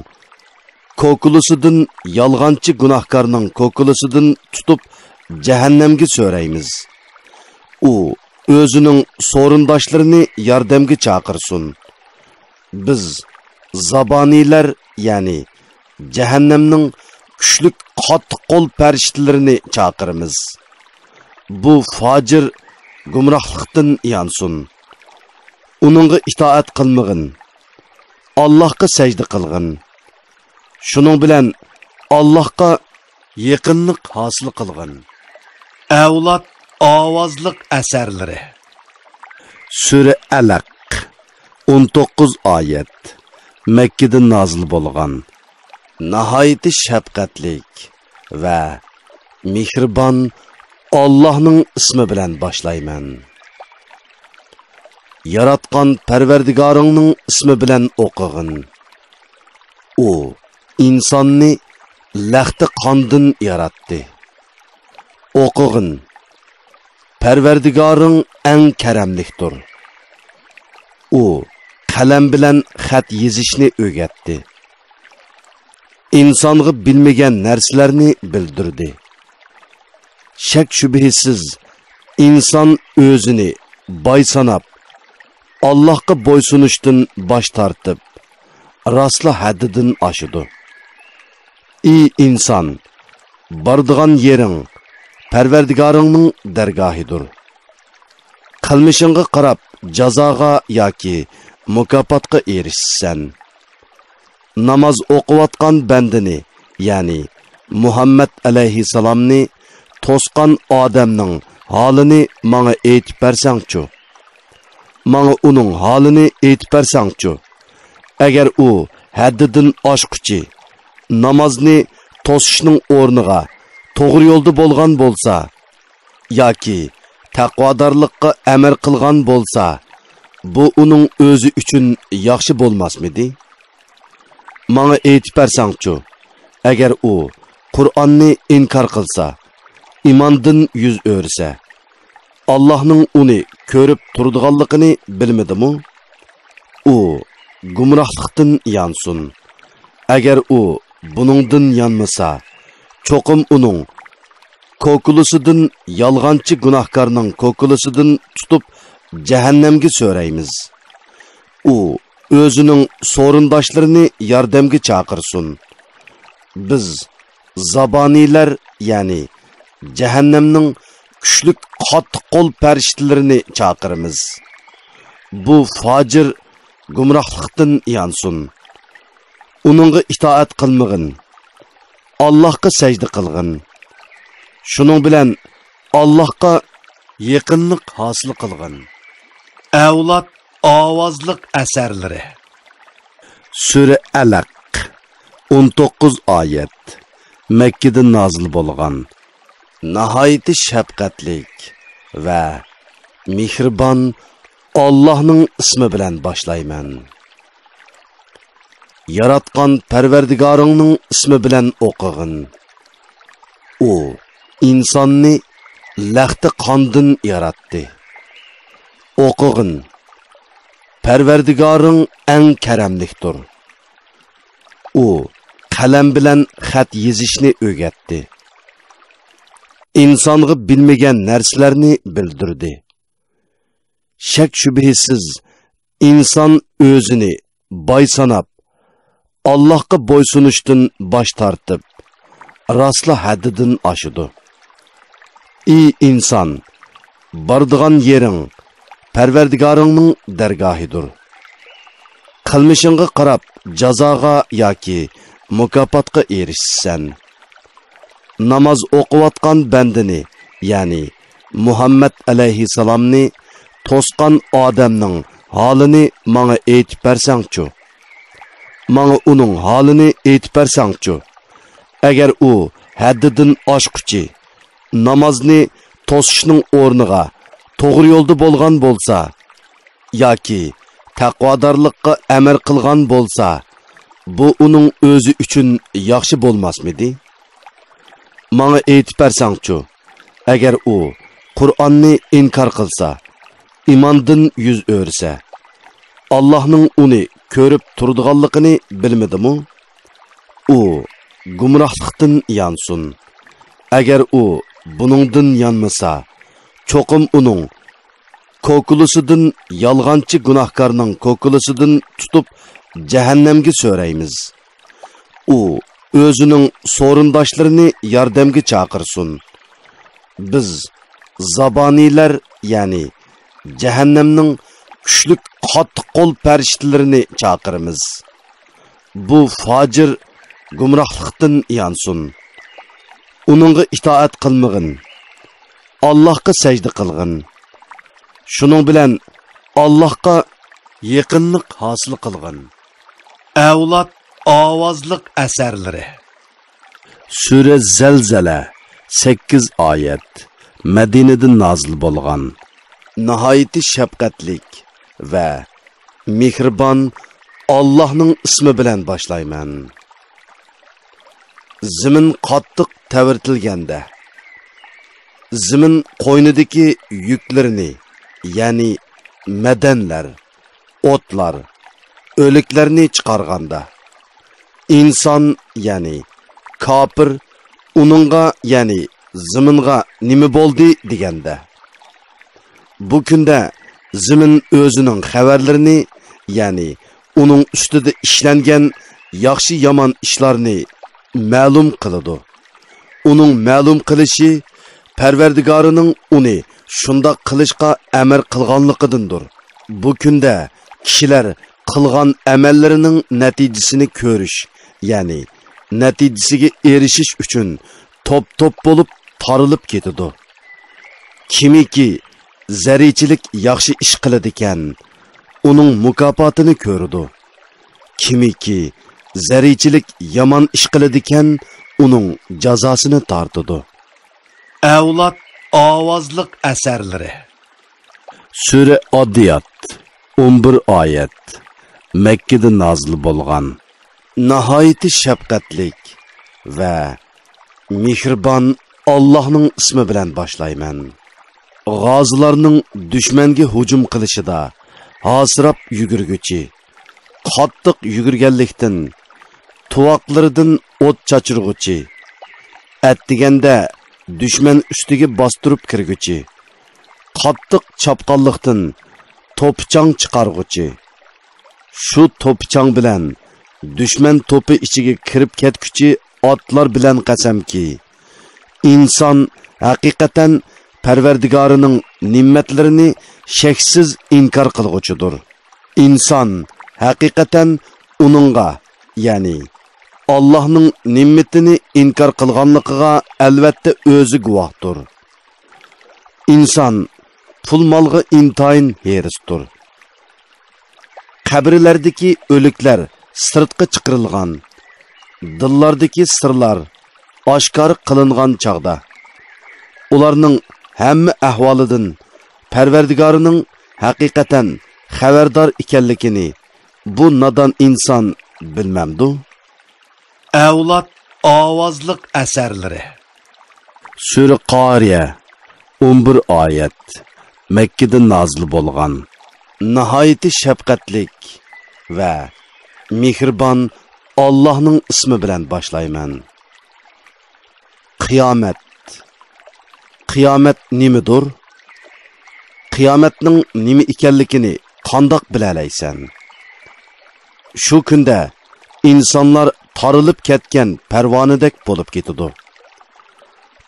كوكۇلىسىدىن، يالغانچى گۇناھكارنىڭ كوكۇلىسىدىن تۇتۇپ جەھەننەمگە سۆرەيمىز. ئۇ ئۆزىنىڭ سورۇنداشلىرىنى ياردەمگە چاقىرسۇن. بىز زابانىيلەر، يەنى جەھەننەمنىڭ كۈچلۈك قاتتىق قول پەرىشتىلىرىنى چاقىرىمىز. بۇ فاجىر گۇمراھلىقتىن يانسۇن. ئۇنىڭغا ئىتائەت قىلمىغىن. ئاللاھقا سەجدە قىلغىن. شۇنىڭ بىلەن ئاللاھقا يېقىنلىق ھاسىل قىلغىن. ئەۋلاد ئاۋازلىق ئەسەرلىرى. سۈرە ئەلەق، ئون توققۇز ئايەت. مەككىدە نازىل بولغان. ناھايىتى شەپقەتلىك ۋە مېھرىبان ئاللاھنىڭ ئىسمى بىلەن باشلايمەن. ياراتقان پەرۋەردىگارىڭنىڭ ئىسمى بىلەن ئوقۇغىن. ئۇ ئىنساننى لەختە قاندىن ياراتتى. ئوقۇغىن. پەرۋەردىگارىڭ ئەڭ كەرەملىكتۇر. ئۇ قەلەم بىلەن خەت يېزىشنى ئۆگەتتى. ئىنسانغا بىلمىگەن نەرسىلەرنى بىلدۈردى. شەك-شۈبھىسىز، ئىنسان ئۆزىنى باي ساناپ، ئاللاھقا بويسۇنۇشتىن باش تارتىپ، راستلا ھەددىدىن ئاشىدۇ. ئى ئىنسان! بارىدىغان يېرىڭ پەرۋەردىگارىڭنىڭ دەرگاھىدۇر. قىلمىشىڭغا قاراپ جازاغا ياكى مۇكاپاتقا ئېرىشىسەن. ناماز ئوقۇۋاتقان بەندىنى، يەنى مۇھەممەد ئەلەيھىسسالامنى توسقان ئادەمنىڭ ھالىنى ماڭا ئېيتىپ بەرسەڭچۇ؟ ماڭا ئۇنىڭ ھالىنى ئېيتىپ بەرسەڭچۇ؟ ئەگەر ئۇ ھەددىدىن ئاشقۇچى، نامازنى توسۇشنىڭ ئورنىغا توغرا يولدا بولغان بولسا، ياكى تەقۋادارلىققا ئەمەر قىلغان بولسا، بۇ ئۇنىڭ ئۆزى ئۈچۈن ياخشى بولماسمىدى؟ ماڭا ئېيتىپ بەرسەڭچۇ، ئەگەر ئۇ قۇرئاننى ئىنكار قىلسا، ئىماندىن يۈز ئۆرۈسە، ئاللاھنىڭ ئۇنى كۆرۈپ تۇرىدىغانلىقىنى بىلمىدىمۇ؟ ئۇ گۇمراھلىقتىن يانسۇن. ئەگەر ئۇ بۇنىڭدىن يانمىسا، چوقۇم ئۇنىڭ كوكۇلىسىدىن، يالغانچى گۇناھكارنىڭ كوكۇلىسىدىن تۇتۇپ جەھەننەمگە سۆرەيمىز. ئۇ ئۆزىنىڭ سورۇنداشلىرىنى ياردەمگە چاقىرسۇن. بىز زابانىيلەر، يەنى جەھەننەمنىڭ كۈچلۈك قاتتىق قول پەرىشتىلىرىنى چاقىرىمىز. بۇ فاجىر گۇمراھلىقتىن يانسۇن. ئۇنىڭغا ئىتائەت قىلمىغىن. ئاللاھقا سەجدە قىلغىن. شۇنىڭ بىلەن ئاللاھقا يېقىنلىق ھاسىل قىلغىن. ئەۋلاد ئاۋازلىق ئەسەرلىرى. سۈرە ئەلەق، ئون توققۇز ئايەت. مەككىدە نازىل بولغان. ناھايىتى شەپقەتلىك ۋە مېھرىبان ئاللاھنىڭ ئىسمى بىلەن باشلايمەن. ياراتقان پەرۋەردىگارىڭنىڭ ئىسمى بىلەن ئوقۇغىن. ئۇ ئىنساننى لەختە قاندىن ياراتتى. ئوقۇغىن، پەرۋەردىگارىڭ ئەڭ كەرەملىكتۇر. ئۇ قەلەم بىلەن خەت يېزىشنى ئۆگەتتى. ئىنسانغا بىلمىگەن نەرسىلەرنى بىلدۈردى. شەك-شۈبھىسىز، ئىنسان ئۆزىنى باي ساناپ، ئاللاھقا بويسۇنۇشتىن باش تارتىپ، راستلا ھەددىدىن ئاشىدۇ. ئى ئىنسان، بارىدىغان يېرىڭ پەرۋەردىگارىڭنىڭ دەرگاھىدۇر. قىلمىشىڭغا قاراپ جازاغا ياكى مۇكاپاتقا ئېرىشىسەن. ناماز ئوقۇۋاتقان بەندىنى، يەنى مۇھەممەد ئەلەيھىسسالامنى توسقان ئادەمنىڭ ھالىنى ماڭا ئېيتىپ بەرسەڭچۇ؟ ماڭا ئۇنىڭ ھالىنى ئېيتىپ بەرسەڭچۇ؟ ئەگەر ئۇ ھەددىدىن ئاشقۇچى، نامازنى توسۇشنىڭ ئورنىغا توغرا يولدا بولغان بولسا، ياكى تەقۋادارلىققا ئەمر قىلغان بولسا، بۇ ئۇنىڭ ئۆزى ئۈچۈن ياخشى بولماسمىدى؟ ماڭا ئېيتىپ بەرسەڭچۇ، ئەگەر ئۇ قۇرئاننى ئىنكار قىلسا، ئىماندىن يۈز ئۆرۈسە، ئاللاھنىڭ ئۇنى كۆرۈپ تۇرىدىغانلىقىنى بىلمىدىمۇ؟ ئۇ گۇمراھلىقتىن يانسۇن. ئەگەر ئۇ بۇنىڭدىن يانمىسا، چوقۇم ئۇنىڭ كوكۇلىسىدىن، يالغانچى گۇناھكارنىڭ كوكۇلىسىدىن تۇتۇپ جەھەننەمگە سۆرەيمىز. ئۇ ئۆزىنىڭ سورۇنداشلىرىنى ياردەمگە چاقىرسۇن. بىز زابانىيلەر، يەنى جەھەننەمنىڭ كۈچلۈك قاتتىق قول پەرىشتىلىرىنى چاقىرىمىز. بۇ فاجىر گۇمراھلىقتىن يانسۇن. ئۇنىڭغا ئىتائەت قىلمىغىن. ئاللاھقا سەجدە قىلغىن. شۇنىڭ بىلەن ئاللاھقا يېقىنلىق ھاسىل قىلغىن. ئەۋلاد ئاۋازلىق ئەسەرلىرى. سۈرە زەلزەلە، سەككىز ئايەت. مەدىنىدە نازىل بولغان. ناھايىتى شەپقەتلىك ۋە مېھرىبان ئاللاھنىڭ ئىسمى بىلەن باشلايمەن. زېمىن قاتتىق تەۋرىتىلگەندە، زېمىن قوينىدىكى يۈكلىرىنى، يەنى مەدەنلەر، ئوتلار، ئۆلۈكلەرنى چىقارغاندا، ئىنسان، يەنى كاپىر ئۇنىڭغا، يەنى زېمىنغا نېمە بولدى دېگەندە، بۇ كۈندە زېمىن ئۆزىنىڭ خەۋەرلىرىنى، يەنى ئۇنىڭ ئۈستىدە ئىشلەنگەن ياخشى-يامان ئىشلارنى مەلۇم قىلىدۇ. ئۇنىڭ مەلۇم قىلىشى پەرۋەردىگارىنىڭ ئۇنى شۇنداق قىلىشقا ئەمر قىلغانلىقىدىندۇر. بۇ كۈندە كىشىلەر قىلغان ئەمەللىرىنىڭ نەتىجىسىنى كۆرۈش، يەنى نەتىجىسىگە ئېرىشىش ئۈچۈن توپ-توپ بولۇپ تارىلىپ كېتىدۇ. كىمكى زەررىچىلىك ياخشى ئىش قىلىدىكەن، ئۇنىڭ مۇكاپاتىنى كۆرىدۇ. كىمكى زەررىچىلىك يامان ئىش قىلىدىكەن، ئۇنىڭ جازاسىنى تارتىدۇ. ئەۋلاد ئاۋازلىق ئەسەرلىرى. سۈرە ئاددىيات، ئون بىر ئايەت. مەككىدە نازىل بولغان. ناھايىتى شەپقەتلىك ۋە مېھرىبان ئاللاھنىڭ ئىسمى بىلەن باشلايمەن. غازىلارنىڭ دۈشمەنگە ھۇجۇم قىلىشىدا ھاسىراپ يۈگۈرگۈچى، قاتتىق يۈگۈرگەنلىكتىن، تۇۋاقلىرىدىن ئوت چاچۇرغۇچى، ئەتىگەندە دۈشمەن ئۈستىگە باستۇرۇپ كىرگۈچى، قاتتىق چاپقانلىقتىن توپا-چاڭ چىقارغۇچى، شۇ توپا-چاڭ بىلەن دۈشمەن توپى ئىچىگە كىرىپ كەتكۈچى ئاتلار بىلەن قەسەمكى، ئىنسان ھەقىقەتەن پەرۋەردىگارىنىڭ نېمەتلىرىنى شەكسىز ئىنكار قىلغۇچىدۇر. ئىنسان ھەقىقەتەن ئۇنىڭغا، يەنى ئاللاھنىڭ نېمىتىنى ئىنكار قىلغانلىقىغا ئەلۋەتتە ئۆزى گۇۋاھتۇر. ئىنسان پۇل-مالغا ئىنتايىن ھېرىستۇر. قەبرىلەردىكى ئۆلۈكلەر سىرتقا چىقىرىلغان، دىللاردىكى سىرلار ئاشكارا قىلىنغان چاغدا، ئۇلارنىڭ ھەممە ئەھۋالىدىن پەرۋەردىگارىنىڭ ھەقىقەتەن خەۋەردار ئىكەنلىكىنى بۇ نادان ئىنسان بىلمەمدۇ؟ ئەۋلاد ئاۋازلىق ئەسەرلىرى. سۈرە قارىيە، ئون بىر ئايەت. مەككىدە نازىل بولغان. ناھايىتى شەپقەتلىك ۋە مېھرىبان ئاللاھنىڭ ئىسمى بىلەن باشلايمەن. قىيامەت. قىيامەت نېمىدۇر؟ قىيامەتنىڭ نېمە ئىكەنلىكىنى قانداق بىلەلەيسەن؟ شۇ كۈندە ئىنسانلار تارىلىپ كەتكەن پەرۋانىدەك بولۇپ كېتىدۇ.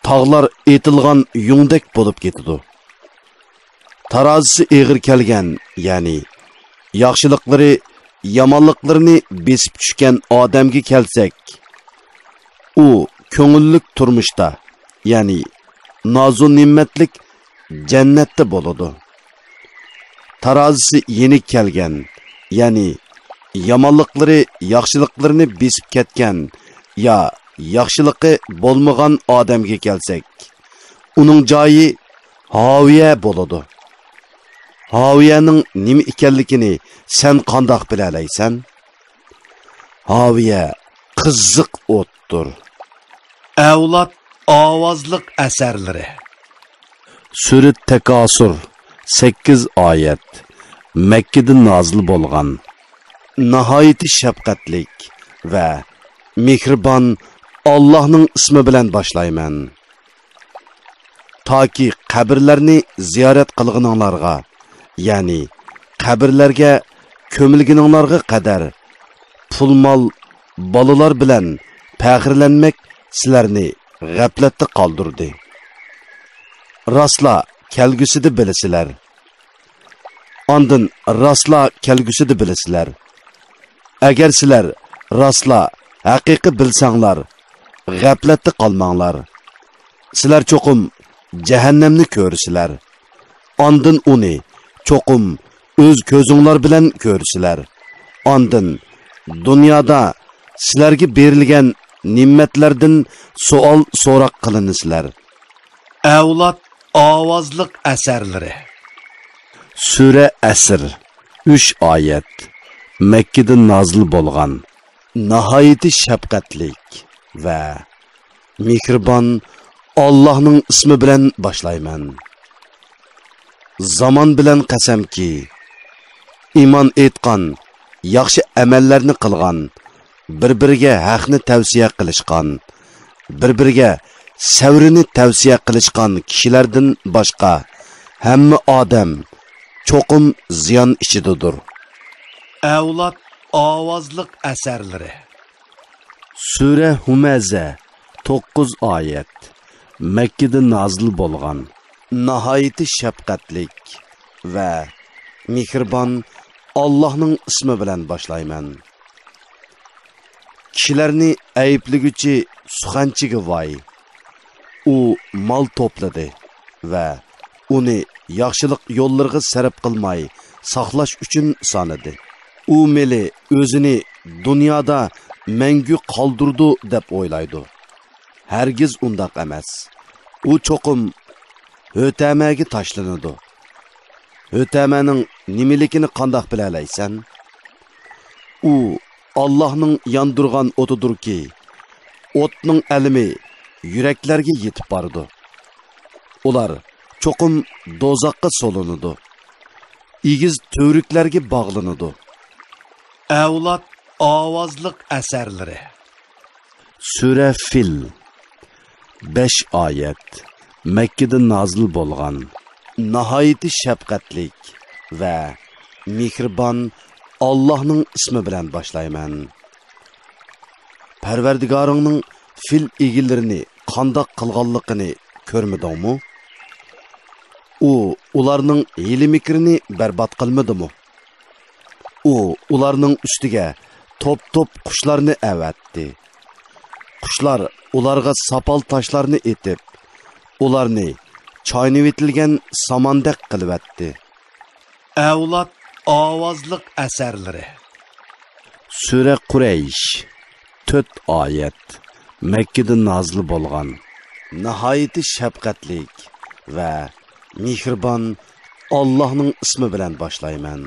تاغلار ئېتىلغان يۇڭدەك بولۇپ كېتىدۇ. تارازىسى ئېغىر كەلگەن، يەنى ياخشىلىقلىرى يامانلىقلىرىنى بېسىپ چۈشكەن ئادەمگە كەلسەك، ئۇ كۆڭۈللۈك تۇرمۇشتا، يەنى نازۇ نېمەتلىك جەننەتتە بولىدۇ. تارازىسى يېنىك كەلگەن، يەنى يامانلىقلىرى ياخشىلىقلىرىنى بېسىپ كەتكەن يا ياخشىلىقى بولمىغان ئادەمگە كەلسەك، ئۇنىڭ جايى ھاۋىيە بولىدۇ. ھاۋىيەنىڭ نېمە ئىكەنلىكىنى سەن قانداق بىلەلەيسەن؟ ھاۋىيە قىزىق ئوتتۇر. ئەۋلاد ئاۋازلىق ئەسەرلىرى. سۈرە تەكاسۇر، سەككىز ئايەت. مەككىدە نازىل بولغان. ناھايىتى شەپقەتلىك ۋە مېھرىبان ئاللاھنىڭ ئىسمى بىلەن باشلايمەن. تاكى قەبرىلەرنى زىيارەت قىلغىنىڭلارغا، يەنى قەبرىلەرگە كۆمۈلگىنىڭلارغا قەدەر پۇل-مال، بالىلار بىلەن پەخىرلەنمەك سىلەرنى غەپلەتتە قالدۇردى. راسلا كەلگۈسىدە بىلىسىلەر. ئاندىن راسلا كەلگۈسىدە بىلىسىلەر. ئەگەر سىلەر راسلا ھەقىقىي بىلسەڭلار، غەپلەتتە قالماڭلار. سىلەر چوقۇم جەھەننەمنى كۆرىسىلەر. ئاندىن ئۇنى چوقۇم ئۆز كۆزۈڭلار بىلەن كۆرىسىلەر. ئاندىن دۇنيادا سىلەرگە بېرىلگەن نېمەتلەردىن سوئال سوراق قىلىنىسىلەر. ئەۋلاد ئاۋازلىق ئەسەرلىرى. سۈرە ئەسر، ئۈچ ئايەت. مەككىدە نازىل بولغان. ناھايىتى شەپقەتلىك ۋە مېھرىبان ئاللاھنىڭ ئىسمى بىلەن باشلايمەن. زامان بىلەن قەسەمكى، ئىمان ئېيتقان، ياخشى ئەمەللەرنى قىلغان، بىر-بىرىگە ھەقنى تەۋسىيە قىلىشقان، بىر-بىرىگە سەۋرىنى تەۋسىيە قىلىشقان كىشىلەردىن باشقا ھەممە ئادەم چوقۇم زىيان ئىچىدىدۇر. ئەۋلاد ئاۋازلىق ئەسەرلىرى. سۈرە ھۇمەزە، توققۇز ئايەت. مەككىدە نازىل بولغان. ناھايىتى شەپقەتلىك ۋە مېھرىبان ئاللاھنىڭ ئىسمى بىلەن باشلايمەن. كىشىلەرنى ئەيىبلىگۈچى سۇخەنچىگە ۋاي! ئۇ مال توپلىدى ۋە ئۇنى ياخشىلىق يوللىرىغا سەرپ قىلماي ساقلاش ئۈچۈن سانىدى. ئۇ مېلى ئۆزىنى دۇنيادا مەڭگۈ قالدۇرىدۇ دەپ ئويلايدۇ. ھەرگىز ئۇنداق ئەمەس. ئۇ چوقۇم ھۆتەمەگە تاشلىنىدۇ. ھۆتەمەنىڭ نېمىلىكىنى قانداق بىلەلەيسەن؟ ئۇ ئاللاھنىڭ ياندۇرغان ئوتىدۇركى، ئوتنىڭ ئەلىمى يۈرەكلەرگە يېتىپ بارىدۇ. ئۇلار چوقۇم دوزاخقا سولىنىدۇ. ئېگىز تۈۋرۈكلەرگە باغلىنىدۇ. ئەۋلاد ئاۋازلىق ئەسەرلىرى. سۈرە فىل، بەش ئايەت، مەككىدە نازىل بولغان. ناھايىتى شەپقەتلىك ۋە مېھرىبان ئاللاھنىڭ ئىسمى بىلەن باشلايمەن. پەرۋەردىگارىڭنىڭ فىل ئىگىلىرىنى قانداق قىلغانلىقىنى كۆرمىدىڭمۇ؟ ئۇ ئۇلارنىڭ ھىيلە-مىكرىنى بەربات قىلمىدىمۇ؟ ئۇ ئۇلارنىڭ ئۈستىگە توپ-توپ قۇشلارنى ئەۋەتتى. قۇشلار ئۇلارغا ساپال تاشلارنى ئېتىپ، ئۇلارنى چاينىۋېتىلگەن ساماندەك قىلىۋەتتى. ئەۋلاد ئاۋازلىق ئەسەرلىرى. سۈرە قۇرەيش، تۆت ئايەت، مەككىدە نازىل بولغان. ناھايىتى شەپقەتلىك ۋە مېھرىبان ئاللاھنىڭ ئىسمى بىلەن باشلايمەن.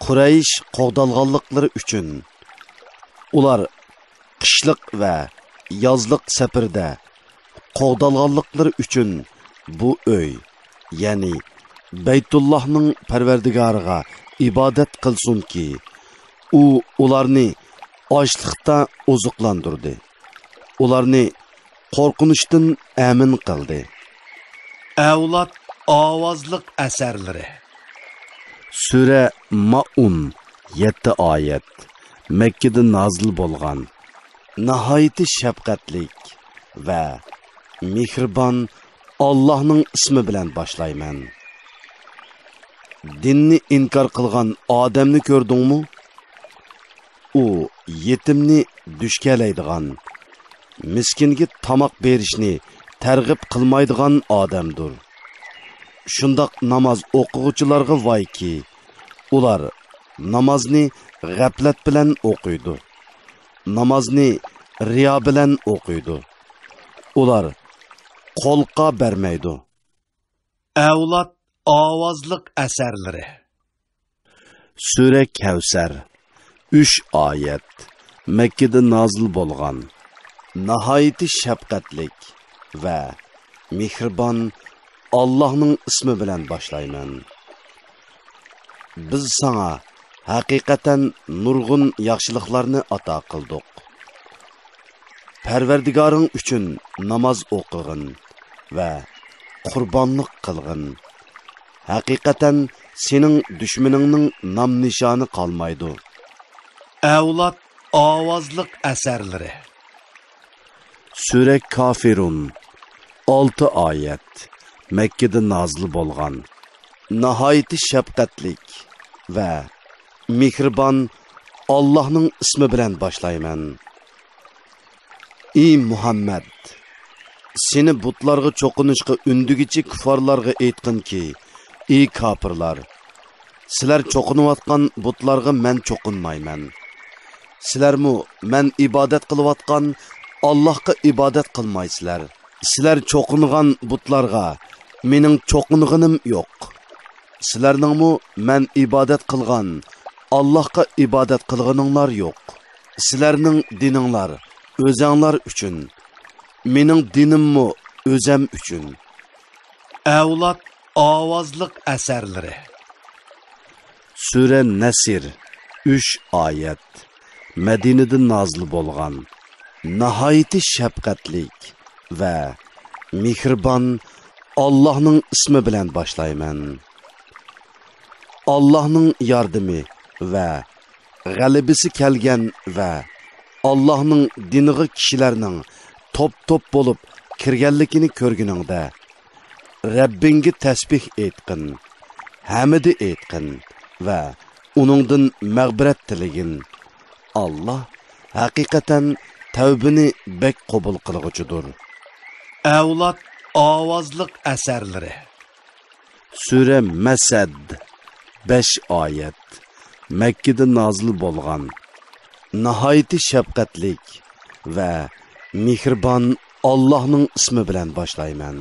قۇرەيش قوغدالغانلىقلىرى ئۈچۈن، ئۇلار قىشلىق ۋە يازلىق سەپىرىدە قوغدالغانلىقلىرى ئۈچۈن بۇ ئۆي، يەنى بەيتۇللاھنىڭ پەرۋەردىگارىغا ئىبادەت قىلسۇنكى، ئۇ ئۇلارنى ئاچلىقتا ئوزۇقلاندۇردى، ئۇلارنى قورقۇنچتىن ئەمىن قىلدى. ئەۋلاد ئاۋازلىق ئەسەرلىرى. سۈرە مائۇن، يەتتە ئايەت، مەككىدە نازىل بولغان. ناھايىتى شەپقەتلىك ۋە مېھرىبان ئاللاھنىڭ ئىسمى بىلەن باشلايمەن. دىننى ئىنكار قىلغان ئادەمنى كۆردۈڭمۇ؟ ئۇ يېتىمنى دۈشكەلەيدىغان، مىسكىنگە تاماق بېرىشنى تەرغىب قىلمايدىغان ئادەمدۇر. شۇنداق ناماز ئوقۇغۇچىلارغا ۋايكى، ئۇلار نامازنى غەپلەت بىلەن ئوقۇيدۇ. نامازنى رىيا بىلەن ئوقۇيدۇ. ئۇلار قولقا بەرمەيدۇ. ئەۋلاد ئاۋازلىق ئەسەرلىرى. سۈرە كەۋسەر، ئۈچ ئايەت، مەككىدە نازىل بولغان. ناھايىتى شەپقەتلىك ۋە مېھرىبان ئاللاھنىڭ ئىسمى بىلەن باشلايمەن. بىز ساڭا ھەقىقەتەن نۇرغۇن ياخشىلىقلارنى ئاتا قىلدۇق. پەرۋەردىگارىڭ ئۈچۈن ناماز ئوقۇغىن ۋە قۇربانلىق قىلغىن. ھەقىقەتەن سېنىڭ دۈشمىنىڭنىڭ نام-نىشانى قالمايدۇ. ئەۋلاد ئاۋازلىق ئەسەرلىرى. سۈرە كافىرۇن، ئالتە ئايەت، مەككىدە نازىل بولغان. ناھايىتى شەپقەتلىك ۋە مېھرىبان ئاللاھنىڭ ئىسمى بىلەن باشلايمەن. ئى مۇھەممەد! سېنى بۇتلارغا چوقۇنۇشقا ئۈندىگۈچى كۇففارلارغا ئېيتقىنكى، ئى كاپىرلار! سىلەر چوقۇنۇۋاتقان بۇتلارغا مەن چوقۇنمايمەن. سىلەرمۇ مەن ئىبادەت قىلىۋاتقان ئاللاھقا ئىبادەت قىلمايسىلەر. سىلەر چوقۇنغان بۇتلارغا مېنىڭ چوقۇنغىنىم يوق. سىلەرنىڭمۇ مەن ئىبادەت قىلغان ئاللاھقا ئىبادەت قىلغىنىڭلار يوق. سىلەرنىڭ دىنىڭلار ئۆزەڭلار ئۈچۈن، مېنىڭ دىنىممۇ ئۆزەم ئۈچۈن. ئەۋلاد ئاۋازلىق ئەسەرلىرى. سۈرە نەسر، ئۈچ ئايەت، مەدىنىدە نازىل بولغان. ناھايىتى شەپقەتلىك ۋە مېھرىبان ئاللاھنىڭ ئىسمى بىلەن باشلايمەن. ئاللاھنىڭ ياردىمى ۋە غەلىبىسى كەلگەن ۋە ئاللاھنىڭ دىنىغا كىشىلەرنىڭ توپ-توپ بولۇپ كىرگەنلىكىنى كۆرگىنىڭدە، رەببىڭگە تەسبىھ ئېيتقىن، ھەمدە ئېيتقىن ۋە ئۇنىڭدىن مەغپىرەت تىلىگىن. ئاللاھ ھەقىقەتەن تەۋبىنى بەك قوبۇل قىلغۇچىدۇر. ئەۋلاد ئاۋازلىق ئەسەرلىرى. سۈرە مەسەد، بەش ئايەت، مەككىدە نازىل بولغان. ناھايىتى شەپقەتلىك ۋە مېھرىبان ئاللاھنىڭ ئىسمى بىلەن باشلايمەن.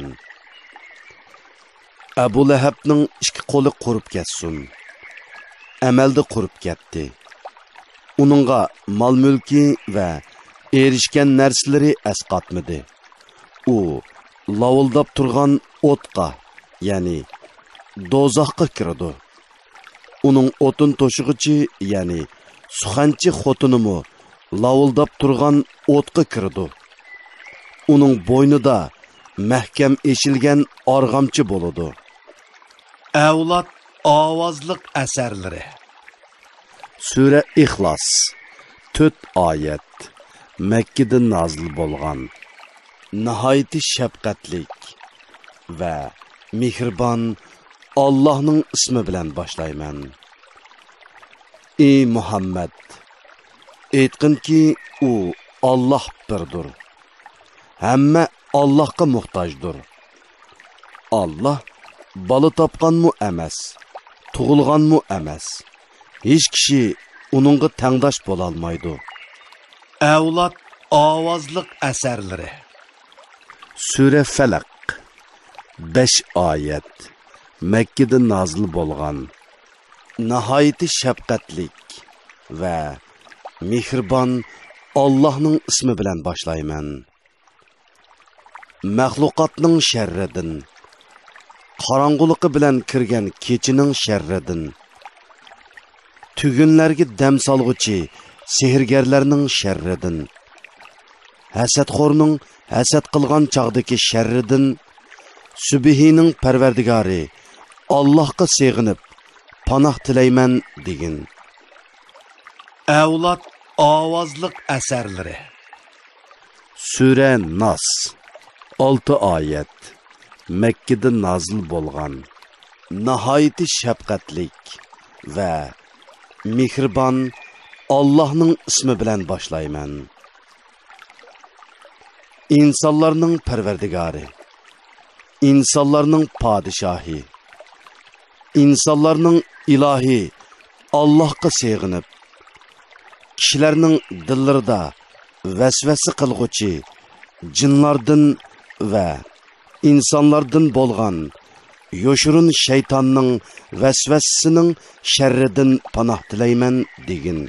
ئەبۇ لەھەبنىڭ ئىككى قولى قۇرۇپ كەتسۇن. ئەمەلدە قۇرۇپ كەتتى. ئۇنىڭغا مال-مۈلكى ۋە ئېرىشكەن نەرسىلىرى ئەسقاتمىدى. ئۇ لاۋۇلداپ تۇرغان ئوتقا، يەنى دوزاخقا كىرىدۇ. ئۇنىڭ ئوتۇن توشۇغۇچى، يەنى سۇخەنچى خوتۇنىمۇ لاۋۇلداپ تۇرغان ئوتقا كىرىدۇ. ئۇنىڭ بوينىدا مەھكەم ئېشىلگەن ئارغامچا بولىدۇ. ئەۋلاد ئاۋازلىق ئەسەرلىرى. سۈرە ئىخلاس، تۆت ئايەت، مەككىدە نازىل بولغان. ناھايىتى شەپقەتلىك ۋە مېھرىبان ئاللاھنىڭ ئىسمى بىلەن باشلايمەن. ئى مۇھەممەد، ئېيتقىنكى، ئۇ ئاللاھ بىردۇر. ھەممە ئاللاھقا موھتاجدۇر. ئاللاھ بالا تاپقانمۇ ئەمەس، تۇغۇلغانمۇ ئەمەس. ھېچ كىشى ئۇنىڭغا تەڭداش بولالمايدۇ. ئەۋلاد ئاۋازلىق ئەسەرلىرى. سۈرە فەلەق، بەش ئايەت، مەككىدە نازىل بولغان. ناھايىتى شەپقەتلىك ۋە مېھرىبان ئاللاھنىڭ ئىسمى بىلەن باشلايمەن. مەخلۇقاتنىڭ شەررىدىن، قاراڭغۇلۇقى بىلەن كىرگەن كېچىنىڭ شەررىدىن، تۈگۈنلەرگە دەم سالغۇچى سېھىرگەرلەرنىڭ شەررىدىن، ھەسەتخورنىڭ ھەسەت قىلغان چاغدىكى شەررىدىن، سۈبھىنىڭ پەرۋەردىگارى ئاللاھقا سېغىنىپ پاناھ تىلەيمەن دېگىن. ئەۋلاد ئاۋازلىق ئەسەرلىرى. سۈرە ناس، ئالتە ئايەت، مەككىدە نازىل بولغان. ناھايىتى شەپقەتلىك ۋە مېھرىبان ئاللاھنىڭ ئىسمى بىلەن باشلايمەن. ئىنسانلارنىڭ پەرۋەردىگارى، ئىنسانلارنىڭ پادىشاھى، ئىنسانلارنىڭ ئىلاھى ئاللاھقا سېغىنىپ، كىشىلەرنىڭ دىللىرىدا ۋەسۋەسە قىلغۇچى جىنلاردىن ۋە ئىنسانلاردىن بولغان يوشۇرۇن شەيتاننىڭ ۋەسۋەسىسىنىڭ شەررىدىن پاناھ تىلەيمەن دېگىن.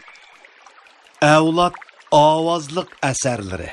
ئەۋلاد ئاۋازلىق ئەسەرلىرى.